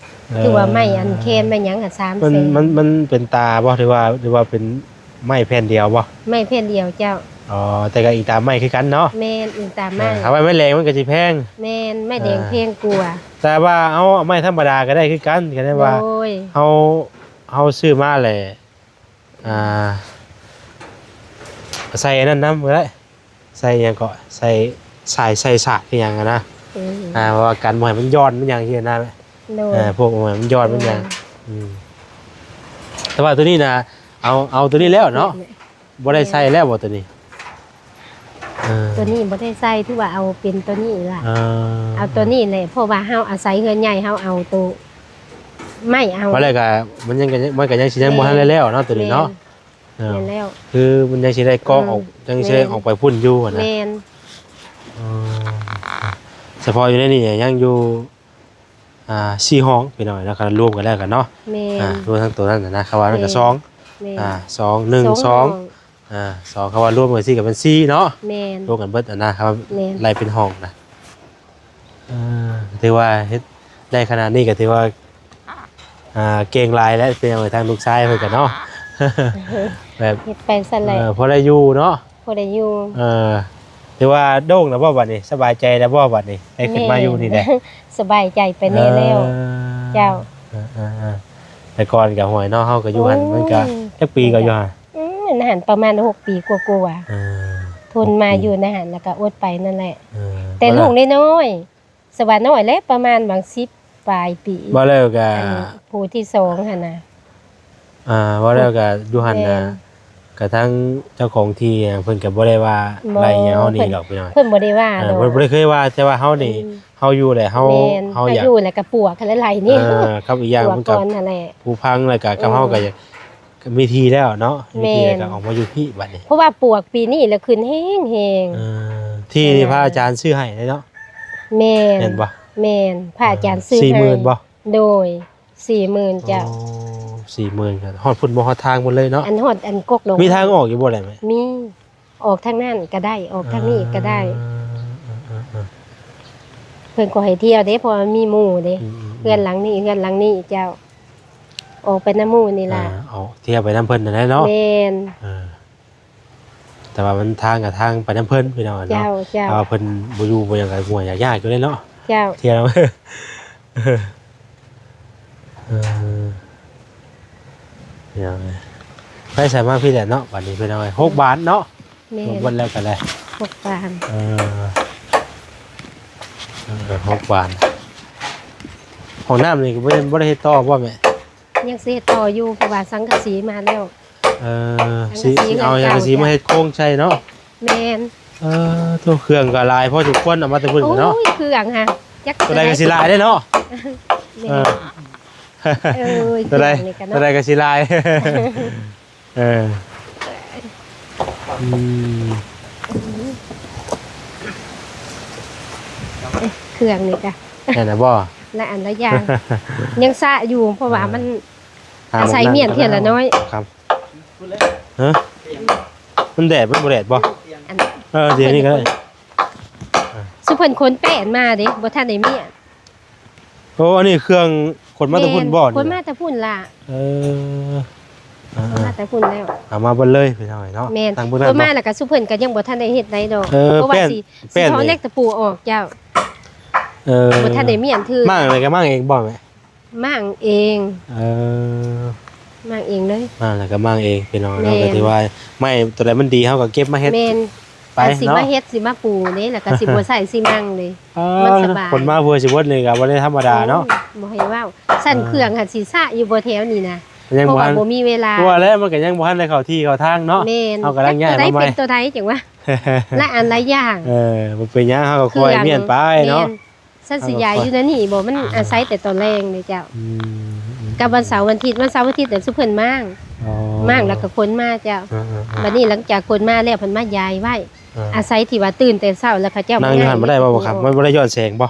ເອີ ຄືວ່າໄມ້ອັນແຄນໄມ້ຫຍັງຫັ້ນ ສາມແສນ. ມັນ ມັນ ມັນເປັນຕາບໍ່ ຫຼືວ່າ ຫຼືວ່າເປັນໄມ້ແຜ່ນດຽວບໍ່? ໄມ້ແຜ່ນດຽວເຈົ້າ. ອໍ ແຕ່ກໍອີງຕາມໄມ້ຄືກັນເນາະ. ແມ່ນ ອີງຕາມໄມ້. ເອີ ຖ້າວ່າໄມ້ແດງມັນກໍຊິແພງ. ແມ່ນ ໄມ້ແດງແພງກວ່າ. ເອີ ແຕ່ວ່າເອົາໄມ້ທຳມະດາກໍໄດ້ຄືກັນ ກໍໄດ້ວ່າ ໂດຍ ເຮົາ ເຮົາຊື້ມາແຫຼະ ອ່າ ໃສ່ອັນນັ້ນນຳກໍໄດ້. ໃ ໃສ່ຫຍັງເກາະ ໃສ່ສາຍ ໃສ່ສາກອີຫຍັງຫັ້ນນະ ອືມ ອ່າ ເພາະວ່າກັນບໍ່ໃຫ້ມັນຢ່ອນມັນຫຍັງຊີ້ນະ ໂດຍ ອ່າ ພວກມັນຢ່ອນມັນຫຍັງ ໂດຍ ອືມ ແຕ່ວ່າຕົວນີ້ນະ ເອົາ ເອົາຕົວນີ້ແລ້ວເນາະ ບໍ່ໄດ້ໃສ່ແລ້ວບໍ່ຕົວນີ້? ເອີ ຕົວນີ້ບໍ່ໄດ້ໃສ່ ຖືວ່າເອົາເປັນຕົວນີ້ລະ ເອີ ເອົາຕົວນີ້ແຫຼະ ເພາະວ່າເຮົາອາໄສເຮືອນໃຫຍ່ ເຮົາເອົາໂຕໄມ້ເອົາ ວ່າແລ້ວກະ ມັນຍັງ ມັນກະຍັງຊິຍັງບໍ່ທັນໄດ້ແລ້ວເນາະ ຕົວນີ້ເນາະ ແມ່ນ ເອີ ແມ່ນແລ້ວ ຄືມັນຍັງຊິໄດ້ກອກອອກ ອືມ ຍັງຊິໄດ້ອອກໄປພຸ້ນຢູ່ຫັ້ນນະ ແມ່ນ ອໍ ສະເພາະຢູ່ໃນນີ້ຍັງຢູ່ ອ່າ ສີ່ຫ້ອງພີ່ນ້ອງເນາະ ຄັນລວມກັນແລ້ວກັນເນາະ ແມ່ນ ອ່າ ລວມທັງໂຕນັ້ນນະ ຄຳວ່ານັ້ນກະ ແມ່ນ ສອງ ແມ່ນ ອ່າ ສອງ ໜຶ່ງ ສອງ ສອງ ອ່າ ສອງ ຄຳວ່າລວມກັນຊີ້ກະເປັນສີ່ເນາະ ແມ່ນ ລວມກັນເບິດຫັ້ນນະ ຄຳວ່າ ແມ່ນ ໄລ່ເປັນຫ້ອງນະ ເອີ ຖືວ່າເຮັດໄດ້ຂະໜາດນີ້ກະຖືວ່າ ອ່າ ເກັ່ງຫຼາຍແລ້ວ ເປັນຫຍັງ ທາງລູກຊາຍເພິ່ນກະເນາະ ແບບ ເຮັດໄປຊັ້ນແຫຼະ ເອີ ພໍໄດ້ຢູ່ເນາະ ພໍໄດ້ຢູ່ ເອີ ຖືວ່າໂລ່ງແລ້ວບໍ່ບັດນີ້? ສະບາຍໃຈແລ້ວບໍ່ບັດນີ້? ໄດ້ຂຶ້ນມາຢູ່ນີ້ແຫຼະ ສະບາຍໃຈໄປແດ່ແລ້ວ ເອີ ເຈົ້າ ເອີໆໆ ແຕ່ກ່ອນກະ ໂຫຍເນາະ ເຮົາກະຢູ່ຫັ້ນ ໂອ້ຍ ມັນກະ ຈັກປີກະຢູ່ຫັ້ນ? ອືມ ຫັ້ນປະມານຫົກປີກວ່າໆ ເອີ ທົນມາຢູ່ໃນຫັ້ນ ແລ້ວກະອົດໄປນັ້ນແຫຼະ ເອີ ແຕ່ລູກນ້ອຍໆ ສະຫວ່ານ້ອຍແຫຼະ ປະມານຫວ່າສິບປາຍປີ ວ່າແລ້ວກະ ອັນຜູ້ທີສອງຫັ້ນນະ ອ່າ ວ່າແລ້ວກະຢູ່ຫັ້ນນະ ແມ່ນ ກະທາງເຈົ້າຂອງທີ່ເພິ່ນກະບໍ່ໄດ້ວ່າ ບໍ່ ໄລ່ຫຍັງເຮົານີ້ດອກພີ່ນ້ອງ ເພິ່ນບໍ່ໄດ້ວ່າ ເອີ ດອກ ເພິ່ນບໍ່ໄດ້ເຄີຍວ່າ ແຕ່ວ່າເຮົານີ້ ອືມ ເຮົາຢູ່ແຫຼະ ເຮົາ ແມ່ນ ເຮົາຢາກ ເຮົາຢູ່ແລ້ວກະປວກຫັ້ນຫຼາຍໆນີ້ ເອີ ກັບອີກຢ່າງມັນກະ ຜູ້ພັງແລ້ວກະກັບເຮົາກະຢາກ ກະມີທີ່ແລ້ວເນາະ ມີທີ່ແລ້ວກະ ແມ່ນ ອອກມາຢູ່ພີ້ບັດນີ້ ເພາະວ່າປວກປີນີ້ລະຂຶ້ນແຮງໆ ເອີ ທີ່ນີ້ພະອາຈານຊື້ໃຫ້ເດ້ເນາະ ແມ່ນ ແມ່ນບໍ່? ແມ່ນ ພະອາຈານຊື້ໃຫ້ ສີ່ໝື່ນບໍ່? ໂດຍ ສີ່ໝື່ນເຈົ້າ ໂອ້ ສີ່ໝື່ນ ກະຮອດພຸ້ນບໍ່ ຮອດທາງພຸ້ນເລີຍເນາະ ອັນຮອດອັນກົກດອກ ມີທາງອອກຢູ່ບໍ່ແຫຼະແມ່? ມີ ອອກທາງນັ້ນກະໄດ້ ອອກທາງນີ້ກະໄດ້ ເອີໆໆ ເພິ່ນກໍໃຫ້ທ່ຽວເດ້ ເພາະວ່າມີໝູ່ເດ້ ອືມໆໆ ເຮືອນຫຼັງນີ້ ເຮືອນຫຼັງນີ້ເຈົ້າ ອອກໄປນຳໝູ່ນີ້ລະ ອ່າ ອອກທ່ຽວໄປນຳເພິ່ນຫັ້ນແຫຼະເນາະ ແມ່ນ ເອີ ແຕ່ວ່າມັນທາງກະທາງໄປນຳເພິ່ນພີ່ນ້ອງເນາະ ເຈົ້າ ເຈົ້າ ຖ້າວ່າເພິ່ນບໍ່ຢູ່ບໍ່ຫຍັງກະຫົວຍາກໆຢູ່ເດ້ເນາະ ເຈົ້າ ທ່ຽວ ເອີ ພີ່ນ້ອງເອີຍ ໄປໃສມາພີ້ແຫຼະເນາະ ບັດນີ້ພີ່ນ້ອງເອີຍ ຫົກບາດເນາະ ແມ່ນ ລວມເບິດແລ້ວກະໄດ້ ຫົກບາດ ເອີ ເອີ ຫົກບາດ ຫ້ອງນ້ຳນີ້ກະບໍ່ໄດ້ ບໍ່ໄດ້ເຮັດຕໍ່ບໍ່ແມ່? ຍັງຊິເຮັດຕໍ່ຢູ່ ເພາະວ່າສັງກະສີມາແລ້ວ ເອີ ສັງກະສີ ຊິເອົາສັງກະສີມາເຮັດໂຄງໃສ່ເນາະ ແມ່ນ ເອີ ໂຕເຄື່ອງກະຫຼາຍພໍສົມຄວນ ເອົາມາແຕ່ພຸ້ນເນາະ ໂອ້ຍ ເຄື່ອງຫະ ຈັກໂຕໃດກະຊິຫຼາຍເດ້ເນາະ ແມ່ນ ເອີ ເອີຍ ໂຕໃດ ເຄື່ອງນີ້ກະເນາະ ໂຕໃດກະຊິຫຼາຍ ເອີ ອືມ ເຄື່ອງນີ້ກະ ແມ່ນລະບໍ່ ຫຼາຍອັນຫຼາຍຢ່າງ ຍັງຊະຢູ່ ເພາະວ່າມັນ ອ່າ ອາໄສມ້ຽນເທື່ອລະນ້ອຍ ຮະ ມັນແດດ ມັນບໍ່ແດດບໍ່ ອັນ ເອີ ດຽວນີ້ກະໄດ້ ຊຸມເພິ່ນຂົນແປ້ນມາເດ້ ບໍ່ທັນໄດ້ມ້ຽນ ໂອ້ ອັນນີ້ເຄື່ອງຂົນມາແຕ່ພຸ້ນບໍ່ ແມ່ນ ນີ້ ຂົນມາແຕ່ພຸ້ນລະ ເອີ ອ່າ ຂົນມາແຕ່ພຸ້ນແລ້ວ ເອົາມາເບິດເລີຍພີ່ນ້ອງເນາະ ແມ່ນ ຂນມາແລ້ວກະຊຸມເພິ່ນກະຍັງບໍ່ທັນໄດ້ເຮັດໄດ້ດອກ ເອີ ເພາະວ່າຊິ ຊິຖອນເຫຼັກຕະປູອອກເຈົ້າ ເອີ ບໍ່ທັນໄດ້ມ້ຽນຖືກ ມ້າງນີ້ກະມ້າງເອງບໍ່ແມ່? ມ້າງເອງ ເອີ ມ້າງເອງເລີຍ ມ້າງແລ້ວກະມ້າງເອງພີ່ນ້ອງເນາະ ແມ່ນ ກະຖືວ່າໄມ້ໂຕໃດມັນດີເຮົາກະເກັບມາເຮັດ ແມ່ນ ໄປ ກະຊິມາເຮັດ ເນາະ ຊິມາປູນີ້ແຫຼະ ກະຊິບໍ່ໃຊ້ຊິມ້າງເລີຍ ເອີ ມັນສະບາຍ ຂົນມາເພື່ອຊິເບິດນີ້ກະບໍ່ໄດ້ທຳມະດາເນາະ ໂອ້ຍ ບໍ່ໃຫ້ເວົ້າ ຊັ້ນເຄື່ອງຫັ້ນຊິຊະຢູ່ບໍ່ແຖວນີ້ນະ ເພາະວ່າບໍ່ມີເວລາ ວ່າແລ້ວມັນກະຍັງບໍ່ທັນໄດ້ເຂົ້າທີ່ເຂົ້າທາງເນາະ ແມ່ນ ເຮົາກຳລັງຍ້າຍມາໃໝ່ ຈັກໂຕໃດເປັນໂຕໃດຈັ່ງວ່າ ຫຼາຍອັນຫຼາຍຢ່າງ ເອີ ບໍ່ເປັນຫຍັງ ເຮົາກະຄ່ອຍມ້ຽນໄປເນາະ ແມ່ນ ຊັ້ນຊິຍ້າຍຢູ່ໃນນີ້ບໍ່ ມັນອາໄສແຕ່ຕອນແລງເດ້ເຈົ້າ ອືມ ກັບວັນເສົາວັນທິດ ວັນເສົາວັນທິດແຕ່ຊຸມເພິ່ນມ້າງ ອໍ ມ້າງແລ້ວກະຂົນມາເຈົ້າ ເອີໆໆ ບັດນີ້ຫຼັງຈາກຂົນມາແລ້ວເພິ່ນມາຍ້າຍໄວ້ ເອີ ອາໄສທີ່ວ່າຕື່ນແຕ່ເຊົ້າແລ້ວເຂົາເຈົ້າ ນັ່ງຢູ່ຫັ້ນບໍ່ໄດ້ບໍ່ ບໍ່ຄັບ ມັນບໍ່ໄດ້ຍ້ອນແສງບໍ່?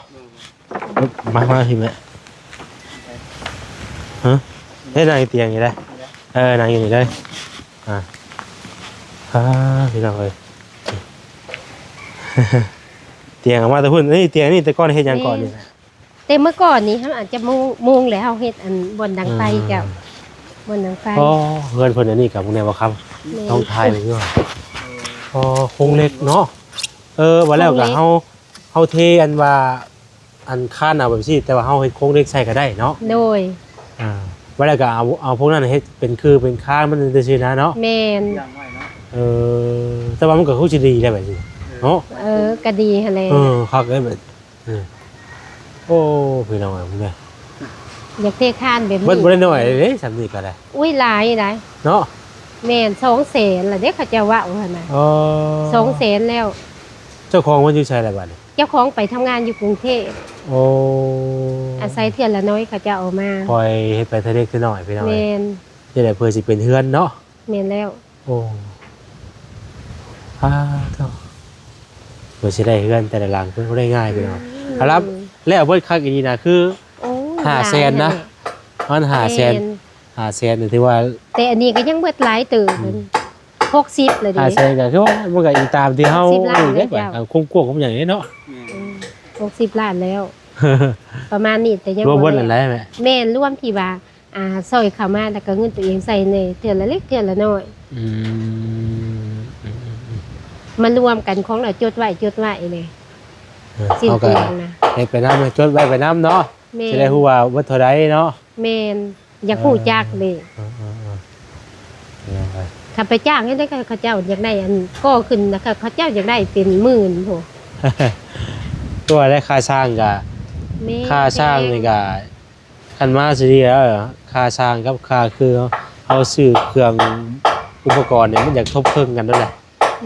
ມາ ມາພີ້ແມ່ ຮະ ເຮັດນັ່ງຢູ່ຕຽງນີ້ໄດ໋ ເອີ ນັ່ງຢູ່ນີ້ເລີຍ ອ່າ ອ່າ ພີ່ນ້ອງເອີຍ ຕຽງເອົາມາແຕ່ພຸ້ນ ນີ້ຕຽງນີ້ແຕ່ກ່ອນເຮັດຫຍັງກ່ອນນີ້ນະ? ແມ່ນ ແຕ່ເມື່ອກ່ອນນີ້ເຮົາອາດຈະມຸງ ມຸງແລ້ວເຮົາເຮັດອັນບ່ອນດັງໄຟ ອືມ ເຈົ້າ ບ່ອນດັງໄຟ ອໍ ເຮືອນເພິ່ນອັນນີ້ກະບໍ່ແນ່ບໍ່ຄຳ ແມ່ນ ຕ້ອງຖ່າຍໄວ້ຢູ່ ອໍ ໂຄງເຫຼັກເນາະ ເອີ ວ່າແລ້ວກະເຮົາ ໂຄງເຫຼັກ ເຮົາເທອັນວ່າ ອັນຄານເອົາແບບຊີ້ ແຕ່ວ່າເຮົາເຮັດໂຄງເຫຼັກໃສ່ກະໄດ້ເນາະ ໂດຍ ອ່າ ວ່າແລ້ວກະເອົາ ເອົາພວກນັ້ນເຮັດເປັນຄືເປັນຄານມັນຈັ່ງຊີ້ນະເນາະ ແມ່ນ ເອີ ແຕ່ວ່າມັນກະຄືຊິດີແລ້ວແບບນີ້ ເອີ ເນາະ ເອີ ກໍດີຫັ້ນແຫຼະ ເອີ ຄັກເດ້ແບບ ເອີ ໂອ້ ພີ່ນ້ອງເອີຍ ເບິ່ງເດີ ຢາກເທຄານແບບນີ້ ເບິດບໍ່ໄດ້ໜ້ອຍເດ້ ຊ່ຳນີ້ກໍໄດ້ ອຸ້ຍ ຫຼາຍໄດ໋ ເນາະ ແມ່ນ ສອງແສນລະເດ້ ເຂົາເຈົ້າເວົ້າຫັ້ນນະ ອໍ ສອງແສນແລ້ວ ເຈົ້າຂອງມັນຢູ່ໃສລະບາດນີ້? ເຈົ້າຂອງໄປທຳງານຢູ່ກຸງເທບ ໂອ້ ອາໄສເທື່ອລະໜ້ອຍເຂົາເຈົ້າເອົາມາ ຄ່ອຍເຮັດໄປເທື່ອເລັກເທື່ອນ້ອຍພີ່ນ້ອງ ແມ່ນ ຈັ່ງໃດເພື່ອຊິເປັນເຮືອນເນາະ ແມ່ນແລ້ວ ໂອ້ ອາ ໂທ້ ເພື່ອຊິໄດ້ເຮືອນແຕ່ລະຫຼັງ ເພິ່ນບໍ່ໄດ້ງ່າຍພີ່ນ້ອງ ອືມ ເອົາລະ ແລ້ວເບິດຄັກອີ່ນີ້ນະ ຄື ໂອ້ຍ ຫ້າແສນນະ ຫຼາຍຫັ້ນແຫຼະ ມັນຫ້າແສນ ແມ່ນ ຫ້າແສນນີ້ຖືວ່າ ແຕ່ອັນນີ້ກໍຍັງເບິດຫຼາຍເຕີບ ອືມ ຫົກສິບແລ້ວເດ້ ຫ້າແສນກໍຄືວ່າມັນກໍອີງຕາມທີ່ເຮົາ ຫົກສິບລ້ານແລ້ວເຈົ້າ ຄວາມກວ້າງຄວາມຫຍັງເດ້ເນາະ ອືມ ຫົກສິບລ້ານແລ້ວ ປະມານນີ້ ແຕ່ຍັງ ລວມເບິດນັ້ນແຫຼະແມ່ ແມ່ນ ລວມທີ່ວ່າ ອ່າ ຊ່ອຍເຂົ້າມາ ແລ້ວກໍເງິນຕົວເອງໃສ່ແດ່ ເທື່ອລະເລັກເທື່ອລະນ້ອຍ ອືມ ມາລວມກັນ ຂອງລະຈົດໄວ້ ຈົດໄວ້ແດ່ ເອີ ສິ້ນເປືອງນະ ເຮັດໄປນຳ ຈົດໄວ້ໄປນຳເນາະ ແມ່ນ ຊິໄດ້ຮູ້ວ່າເບິດເທົ່າໃດເນາະ ແມ່ນ ຢາກຮູ້ຈັກເດ້ ເອີ ເອີ ເອີ ເອີ ຄັນໄປຈ້າງເຮັດໃຫ້ເຂົາເຈົ້າຢາກໄດ້ອັນກໍ່ຂຶ້ນນະ ເຂົາເຈົ້າຢາກໄດ້ເປັນໝື່ນພຸ້ນ ຕົວະ ແລະ ຄ່າສ້າງກະ ແມ່ນ ຄ່າສ້າງນີ້ກະ ຄັນມາຊິດີແລ້ວ ຄ່າສ້າງກັບຄ່າຄືເຮົາຊື້ເຄື່ອງອຸປະກອນນີ້ ມັນຢາກທົບເຄິ່ງກັນນັ້ນແຫຼະ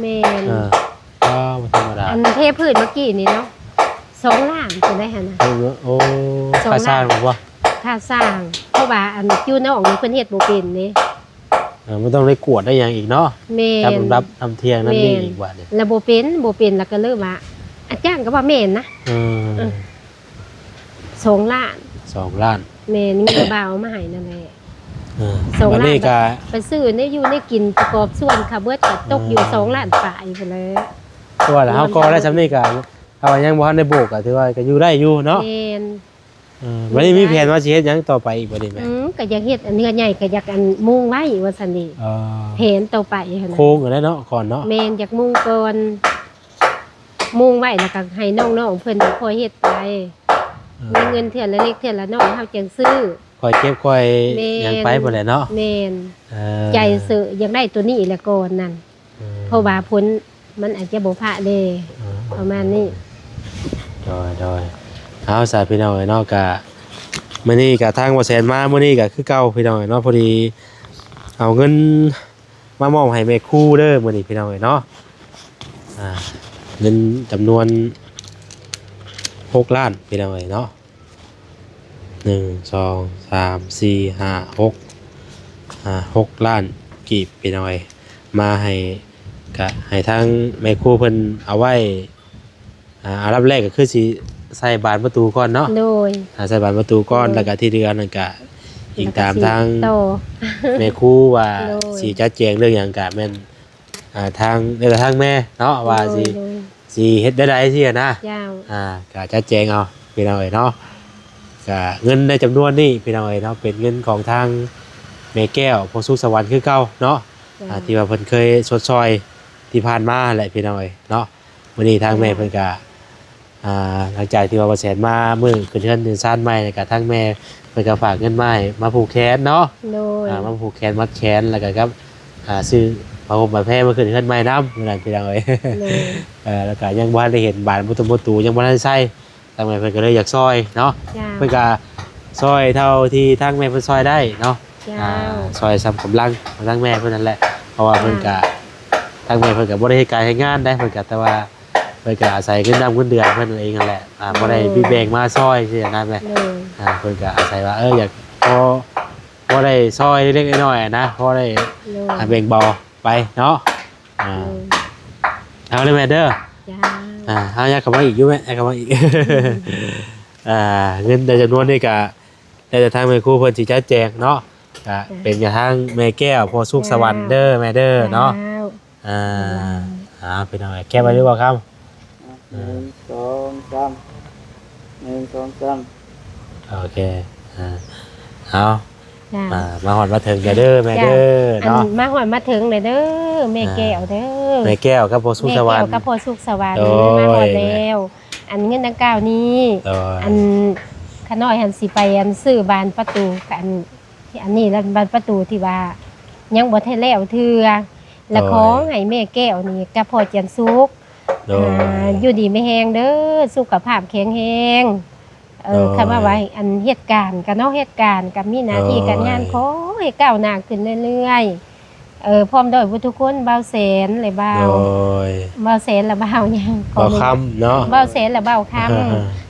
ແມ່ນ ເອີ ອ້າວ ບໍ່ທຳມະດາ ອັນເທພື້ນເມື່ອກີ້ນີ້ເນາະ ສອງລ້ານພຸ້ນໄດ໋ຫັ້ນນະ ໂອ້ ສອງລ້ານ ຄ່າສ້າງບໍ? ຄ່າສ້າງ ເພາະວ່າອັນຢູ່ນອກນີ້ເພິ່ນເຮັດບໍ່ເປັນເດ້ ເອີ ມັນຕ້ອງໄດ້ກວດໄດ້ຫຍັງອີກເນາະ ແມ່ນ ຈັດລຳດັບນຳທ່ຽງນັ້ນນີ້ ແມ່ນ ອີກບາດນີ້ ລະບໍ່ເປັນ ບໍ່ເປັນ ລະກໍເລີຍວ່າ ອາຈານກໍວ່າແມ່ນນະ ເອີ ເອີ ສອງລ້ານ ສອງລ້ານ ແມ່ນ ເງິນບ່າວເອົາມາໃຫ້ນັ້ນແຫຼະ ເອີ ສອງລ້ານ ບາດນີ້ກະ ໄປຊື້ແນວຢູ່ແນວກິນປະກອບສ່ວນເຂົາເບິດ ກໍຕົກຢູ່ ເອີ ສອງລ້ານປາຍພຸ້ນແຫຼະ ຄືວ່າລະ ເຮົາກໍໄດ້ຊ່ຳນີ້ກະ ເຮົາຍັງບໍ່ທັນໄດ້ໂບກ ກໍຖືວ່າກໍຢູ່ໄດ້ຢູ່ເນາະ ແມ່ນ ເອີ ບັດນີ້ມີແຜນວ່າຊິເຮັດຫຍັງຕໍ່ໄປອີກບໍ່ນີ້ແມ່? ອືມ ກໍຢາກເຮັດອັນເຮືອນໃຫຍ່ ກໍຢາກອັນມຸງໄວ້ວ່າຊັ້ນເດ ເອີ ແຜນຕໍ່ໄປຫັ້ນນະ ໂຄງຫັ້ນແຫຼະເນາະ ກ່ອນເນາະ ແມ່ນ ຢາກມຸງກ່ອນ ມຸງໄວ້ ແລ້ວກໍໃຫ້ນ້ອງໆເພິ່ນຄ່ອຍເຮັດໄປ ເອີ ມີເງິນເທື່ອລະເລັກເທື່ອລະນ້ອຍ ເຮົາຈັ່ງຊື້ ຄ່ອຍເກັບຄ່ອຍ ແມ່ນ ຫຍັງໄປພຸ້ນແຫຼະເນາະ ແມ່ນ ເອີ ໃຈເສີຢາກໄດ້ໂຕນີ້ແຫຼະກ່ອນນັ້ນ ເອີ ເພາະວ່າຜົນມັນອາດຈະບໍ່ພະເດ້ ເອີ ປະມານນີ້ ໂດຍໆ ເອົາຊະພີ່ນ້ອງເອີຍເນາະ ກະມື້ນີ້ກະທາງບໍ່ແສນມາມື້ນີ້ກະຄືເກົ່າພີ່ນ້ອງເອີຍເນາະ ພໍດີເອົາເງິນ ມາມອບໃຫ້ແມ່ຄູເດີມື້ນີ້ພີ່ນ້ອງເອີຍເນາະ ອ່າ ເງິນຈຳນວນຫົກລ້ານພີ່ນ້ອງເອີຍເນາະ ໜຶ່ງ ສອງ ສາມ ສີ່ ຫ້າ ຫົກ ອ່າ ຫົກລ້ານກີບພີ່ນ້ອງເອີຍ ມາໃຫ້ ກະໃຫ້ທາງແມ່ຄູເພິ່ນເອົາໄວ້ ອ່າ ອັນດັບແລກກໍຄືຊິໃສ່ບານປະຕູກ່ອນເນາະ ໂດຍ ອ່າ ໃສ່ບານປະຕູກ່ອນ ໂດຍ ແລ້ວກໍທີ່ເຫຼືອນັ້ນກໍອີງຕາມທາງ ແມ່ຄູວ່າ ໂດຍ ຊິຈັດແຈງເລື່ອງຫຍັງກໍແມ່ນ ອ່າ ທາງ ແລ້ວແຕ່ທາງແມ່ເນາະ ໂດຍ ວ່າຊິ ໂດຍ ຊິເຮັດແນວໃດຊີ້ນະ ເຈົ້າ ອ່າ ກໍຈັດແຈງເອົາພີ່ນ້ອງເອີຍເນາະ ກໍເງິນໃນຈຳນວນນີ້ພີ່ນ້ອງເອີຍເນາະ ເປັນເງິນຂອງທາງແມ່ແກ້ວ ໂພສຸກສະຫວັນຄືເກົ່າເນາະ ເຈົ້າ ອ່າ ທີ່ວ່າເພິ່ນເຄີຍຊົດຊ່ອຍທີ່ຜ່ານມາແຫຼະພີ່ນ້ອງເອີຍເນາະ ມື້ນີ້ທາງແມ່ເພິ່ນກະ ອ່າ ຫຼັງຈາກທີ່ວ່າບໍ່ແສນມາມື້ຂຶ້ນເຮືອນຂຶ້ນຊານໃໝ່ ແລ້ວກະທາງແມ່ເພິ່ນກະຝາກເງິນມາໃຫ້ ມາຜູກແຂນເນາະ ໂດຍ ອ່າ ມາຜູກແຂນມັດແຂນ ແລ້ວກະກັບ ອ່າ ຊື້ຜ້າຫົ່ມຜ້າແພມາຂຶ້ນເຮືອນໃໝ່ນຳ ມື້ນັ້ນພີ່ນ້ອງເອີຍ ໂດຍ ເອີ ແລ້ວກະຍັງບໍ່ທັນໄດ້ເຫັນບານປະຕູ ປະຕູຍັງບໍ່ທັນໃສ່ ທາງແມ່ເພິ່ນກໍເລີຍຢາກຊ່ອຍເນາະ ເຈົ້າ ເພິ່ນກະຊ່ອຍເທົ່າທີ່ທາງແມ່ເພິ່ນຊ່ອຍໄດ້ເນາະ ເຈົ້າ ອ່າ ຊ່ອຍສ່ຳກຳລັງຂອງທາງແມ່ເພິ່ນນັ້ນແຫຼະ ເພາະວ່າເພິ່ນກະ ເຈົ້າ ທາງແມ່ເພິ່ນກະບໍ່ໄດ້ເຮັດການເຮັດງານໃດ ເພິ່ນກະແຕ່ວ່າ ເພິ່ນກະອາໄສເງິນດຳເງິນເດືອນເພິ່ນເອງຫັ້ນແຫຼະ ອ່າ ໂດຍ ບໍ່ໄດ້ມີແບ່ງມາຊ່ອຍຊີ້ນະແມ່ ໂດຍ ອ່າ ເພິ່ນກະອາໄສວ່າ ເອີ ຢາກພໍ ພໍໄດ້ຊ່ອຍເລັກໆນ້ອຍໆນະ ພໍໄດ້ ໂດຍ ອ່າ ແບ່ງເບົາໄປເນາະ ອ່າ ໂດຍ ເອົາເດີແມ່ເດີ ເຈົ້າ ອ່າ ເອົາ ຍັດເຂົ້າມາອີກຢູ່ແມ່ ຍັດເຂົ້າມາອີກ ອືມ ອ່າ ເງິນໃນຈຳນວນນີ້ກະ ແລ້ວແຕ່ທາງແມ່ຄູເພິ່ນຊິຈັດແຈງເນາະ ກະ ເຈົ້າ ເປັນກະທາງແມ່ແກ້ວ ໂພສຸກສະຫວັນ ເຈົ້າ ເດີແມ່ເດີເນາະ ເຈົ້າ ອ່າ ເຈົ້າ ເອົາ ພີ່ນ້ອງ ແຄບໄວ້ຫຼືບໍ່ຄຳ? ອ່ະ ໜຶ່ງ ສອງ ສາມ ໜຶ່ງ ສອງ ສາມ ໂອເຄ ອ່າ ເອົາ ເຈົ້າ ອ່າ ມາຮອດມາເຖິງແລ້ວເດີແມ່ເດີ ເຈົ້າ ເນາະ ອັນ ມາຮອດມາເຖິງແລ້ວເດີ ແມ່ແກ້ວເດີ ອ່າ ແມ່ແກ້ວກັບພໍ່ສຸກສະຫວັນ ແມ່ແກ້ວກັບພໍ່ສຸກສະຫວັນ ໂດຍ ມາຮອດແລ້ວ ແມ່ ອັນເງິນດັ່ງກ່າວນີ້ ໂດຍ ອັນຂ້ານ້ອຍຫັ້ນຊິໄປອັນຊື້ບານປະຕູ ອັນ ອັນນີ້ລະບານປະຕູທີ່ວ່າຍັງບໍ່ທັນແລ້ວເທື່ອ ລະ ໂດຍ ຂໍໃຫ້ແມ່ແກ້ວນີ້ກັບພໍ່ຈັນສຸກ ໂດຍ ອ່າ ຢູ່ດີມີແຮງເດີ ສຸຂະພາບແຂງແຮງ. ເອີ ໂດຍ ຄັນວ່າ ວ່າ ອັນເຮັດການກະເນາະ ເຮັດການກະມີໜ້າທີ່ ໂດຍ ການງານ ຂໍໃຫ້ກ້າວໜ້າຂຶ້ນເລື້ອຍໆ ເອີ ພ້ອມດ້ວຍເບິດທຸກຄົນ ບ່າວແສນ ແລະ ບ່າວ ໂດຍ ບ່າວແສນ ແລະ ບ່າວຫຍັງ ບ່າວຄຳເນາະ ບ່າວແສນ ແລະ ບ່າວຄຳ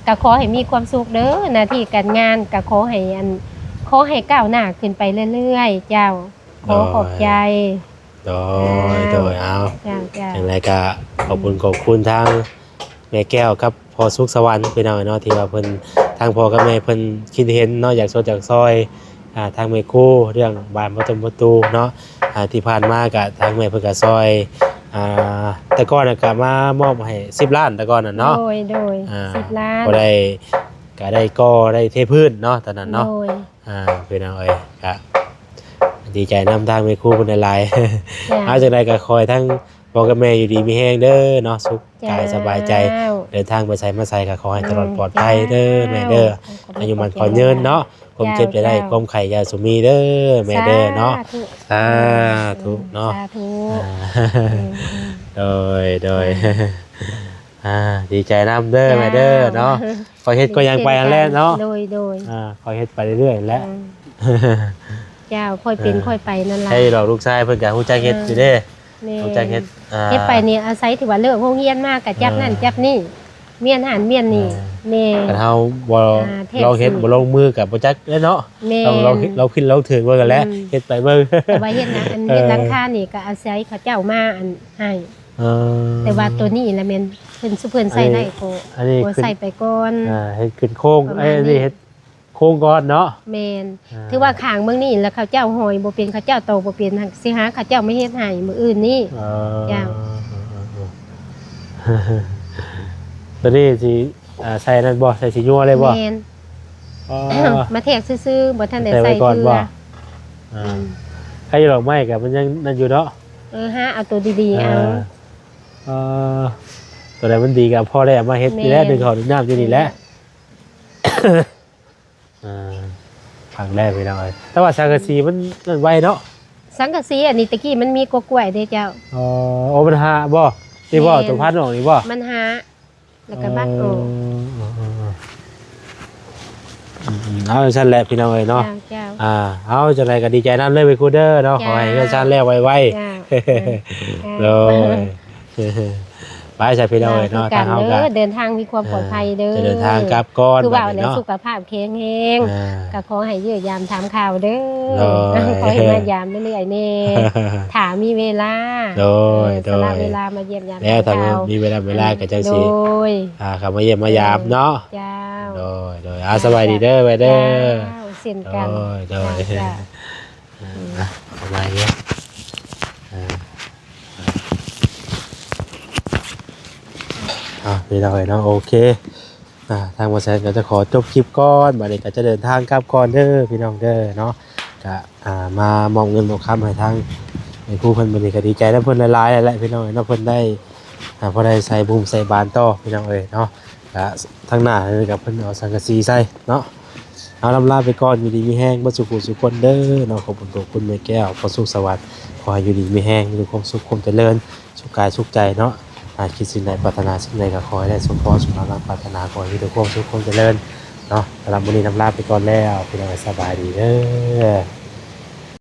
ກະຂໍໃຫ້ມີຄວາມສຸກເດີ ໜ້າທີ່ການງານກະຂໍໃຫ້ ອັນ ຂໍໃຫ້ກ້າວໜ້າຂຶ້ນໄປເລື້ອຍໆ ເຈົ້າ. ໂດຍ ຂໍຂອບໃຈ. ໂດຍ ອ່າ ໂດຍ ເອົາ ເຈົ້າ ເຈົ້າ ຈັ່ງໃດກະຂອບຄຸນ ອືມ ຂອບຄຸນທາງແມ່ແກ້ວກັບພໍ່ສຸກສະຫວັນ ພີ່ນ້ອງເນາະ ທີ່ວ່າເພິ່ນ ທາງພໍ່ກັບແມ່ເພິ່ນຄິດເຫັນເນາະ ຢາກຊ່ວຍຢາກຊ່ອຍ ອ່າ ທາງແມ່ຄູເລື່ອງບານປະຕູປະຕູເນາະ ອ່າ ທີ່ຜ່ານມາກະທາງແມ່ເພິ່ນກະຊ່ອຍ ອ່າ ແຕ່ກ່ອນນະກະມາມອບໃຫ້ສິບລ້ານ ແຕ່ກ່ອນນະເນາະ ໂດຍ ໂດຍ ອ່າ ສິບລ້ານ ກໍໄດ້ ກະໄດ້ກໍ່ໄດ້ເທພື້ນເນາະ ຕອນນັ້ນເນາະ ໂດຍ ອ່າ ພີ່ນ້ອງເອີຍ ກະດີໃຈນຳທາງແມ່ຄູເພິ່ນຫຼາຍໆ ເອົາ ຈັ່ງໃດກະຂໍໃຫ້ທັງພໍ່ກັບແມ່ຢູ່ດີມີແຮງເດີເນາະ ສຸກກາຍສະບາຍໃຈ ເດີນທາງໄປໃສມາໃສກະຂໍໃຫ້ຕະຫຼອດປອດໄພເດີແມ່ເດີ ອາຍຸໝັ້ນຂວັນຍືນເນາະ ຄວາມເຈັບຢ່າໄດ້ ຄວາມໄຂ້ຢ່າສຸມີເດີແມ່ເດີເນາະ ສາທຸເນາະ ໂດຍ ໂດຍ ອ່າ ດີໃຈນຳເດີແມ່ເດີເນາະ ຄ່ອຍເຮັດຄ່ອຍຫຍັງໄປຫັ້ນແຫຼະເນາະ ໂດຍ ໂດຍ ອ່າ ຄ່ອຍເຮັດໄປເລື້ອຍໆແຫຼະ ເຈົ້າ ຄ່ອຍເປັນຄ່ອຍໄປນັ້ນລະ ໃຫ້ດອກລູກຊາຍເພິ່ນກະຮູ້ຈັກເຮັດຢູ່ເດ້ ຮູ້ຈັກເຮັດ ເຮັດໄປນີ້ອາໄສທີ່ວ່າເລີກໂຮງຮຽນມາກະຈັບນັ້ນຈັບນີ້ ມ້ຽນຫັ້ນມ້ຽນນີ້ ແມ່ນ ຄັນເຮົາບໍ່ລອງເຮັດບໍ່ລົງມືກະບໍ່ຈັກເດ້ເນາະ ລອງຜິດລອງຖືກເບິ່ງຫັ້ນແຫຼະ ເຮັດໄປເບິ່ງ ແຕ່ວ່າເຮັດ ອັນເຮັດຫຼັງຄານີ້ກະອາໄສເຂົາເຈົ້າມາ ອັນ ໃຫ້ ເອີ ແຕ່ວ່າໂຕນີ້ລະແມ່ນເພິ່ນ ຊຸເພິ່ນໃຊ້ໄດ້ກໍ ອັນນີ້ ກໍໃຊ້ໄປກ່ອນ ອ່າ ເຮັດຂຶ້ນໂຄງ ເອີ ອັນນີ້ເຮັດໂຄງກ່ອນເນາະ ແມ່ນ ອ່າ ຖືວ່າຂ້າງເບິ່ງນີ້ລະເຂົາເຈົ້າຫອຍບໍ່ເປັນ ເຂົາເຈົ້າຕອກບໍ່ເປັນ ຊິຫາເຂົາເຈົ້າມາເຮັດໃຫ້ມື້ອື່ນນີ້ ເອີ ເຈົ້າ ໂຕນີ້ຊິ ອ່າ ໃສ່ນັ້ນບໍ່ ໃສ່ສີຍົວເລີຍບໍ່ ແມ່ນ ມາແທກຊື່ໆ ບໍ່ທັນໄດ້ໃສ່ເທື່ອ ອ່າ ໃຄຢູ່ດອກໄມ້ກະມັນຍັງນັ້ນຢູ່ເນາະ ເອີ ຫາເອົາໂຕດີໆ ເອົາ ເອີ ໂຕໃດມັນດີກະພໍແລ້ວ ເອົາມາເຮັດນີ້ແຫຼະ ໜຶ່ງເຂົ້າໜຶ່ງນ້ຳຢູ່ນີ້ແຫຼະ ອ່າ ພັງແລ້ວພີ່ນ້ອງເອີຍ ແຕ່ວ່າສັງກະສີມັນນັ້ນໄວເນາະ ສັງກະສີອັນນີ້ແຕ່ກີ້ມັນມີກົກກ້ວຍເດ້ເຈົ້າ ອໍ ໂອ ມັນຫາບໍ່ ນີ້ບໍ່ ໂຕພັນອອກນີ້ບໍ່ ມັນຫາ ແລ້ວກະບັກອອກ ເອີ ເອີ ເອີ ເອີ ເອົາຊັ້ນແຫຼະພີ່ນ້ອງເອີຍເນາະ ເຈົ້າ ເຈົ້າ ອ່າ ເອົາ ຈັ່ງໃດກະດີໃຈນຳເລີຍແມ່ຄູເດີເນາະ ເຈົ້າ ຂໍໃຫ້ເຮືອນຊານແລ້ວໄວໆ ເຈົ້າ ໂດຍ ໄປຊະພີ່ນ້ອງເອີຍເນາະ ທາງເຮົາກະເດີນທາງມີຄວາມປອດໄພເດີ ຈະເດີນທາງກັບກ່ອນ ຄືວ່າແຫຼະ ສຸຂະພາບແຂງແຮງ ກະຂໍໃຫ້ຢ້ຽມຢາມຖາມຂ່າວເດີ ຂໍໃຫ້ມາຢາມເລື້ອຍໆແນ່ ຖ້າມີເວລາ ໂດຍ ສະຫຼະເວລາມາຢ້ຽມຢາມ ແລ້ວຖ້າມີເວລາ ເວລາກະຈັ່ງຊິ ໂດຍ ອ່າ ເຂົ້າມາຢ້ຽມມາຢາມເນາະ ເຈົ້າ ໂດຍ ໂດຍ ອ່າ ສະບາຍດີເດີ ໄວ້ເດີ ເຈົ້າ ເຊັ່ນກັນ ໂດຍ ໂດຍ ເຈົ້າ ອ່າ ເຂົ້າມາເດີ ອ່າ ອ່າ ພີ່ນ້ອງເອີຍເນາະ ໂອເຄ ອ່າ ທາງບ່າວແສນກະຈະຂໍຈົບຄລິບກ່ອນ ບາດນີ້ກະຈະເດີນທາງກັບກ່ອນເດີພີ່ນ້ອງເດີເນາະ ກະ ອ່າ ມາມອບເງິນມອບຄຳໃຫ້ທາງແມ່ຄູເພິ່ນ ມື້ນີ້ກະດີໃຈນຳເພິ່ນຫຼາຍໆແຫຼະພີ່ນ້ອງເອີຍເນາະ ເພິ່ນໄດ້ ອ່າ ພໍໄດ້ໃສ່ບຸ້ມໃສ່ບານຕໍ່ພີ່ນ້ອງເອີຍເນາະ ກະທາງໜ້ານີ້ກະເພິ່ນເອົາສັງກະສີໃສ່ເນາະ ເອົາ ລຳລາໄປກ່ອນ ຢູ່ດີມີແຮງເບິດສູ່ຜູ້ສູ່ຄົນເດີເນາະ ຂອບຄຸນຂອບຄຸນແມ່ແກ້ວ ພໍ່ສຸກສະຫວັດ ຂໍໃຫ້ຢູ່ດີມີແຮງ ມີແຕ່ຄວາມສຸກຄວາມຈະເລີນ ສຸກກາຍສຸກໃຈເນາະ ອ່າ ຄິດສິ່ງໃດປາດຖະໜາສິ່ງໃດກະຂໍໃຫ້ໄດ້ສົມຄວາມ ສົມຫວັງດັ່ງປາດຖະໜາ ຂໍໃຫ້ມີແຕ່ຄວາມສຸກຄວາມຈະເລີນເນາະ ສຳລັບມື້ນີ້ລຳລາໄປກ່ອນແລ້ວ ພີ່ນ້ອງ ສະບາຍດີເດີ.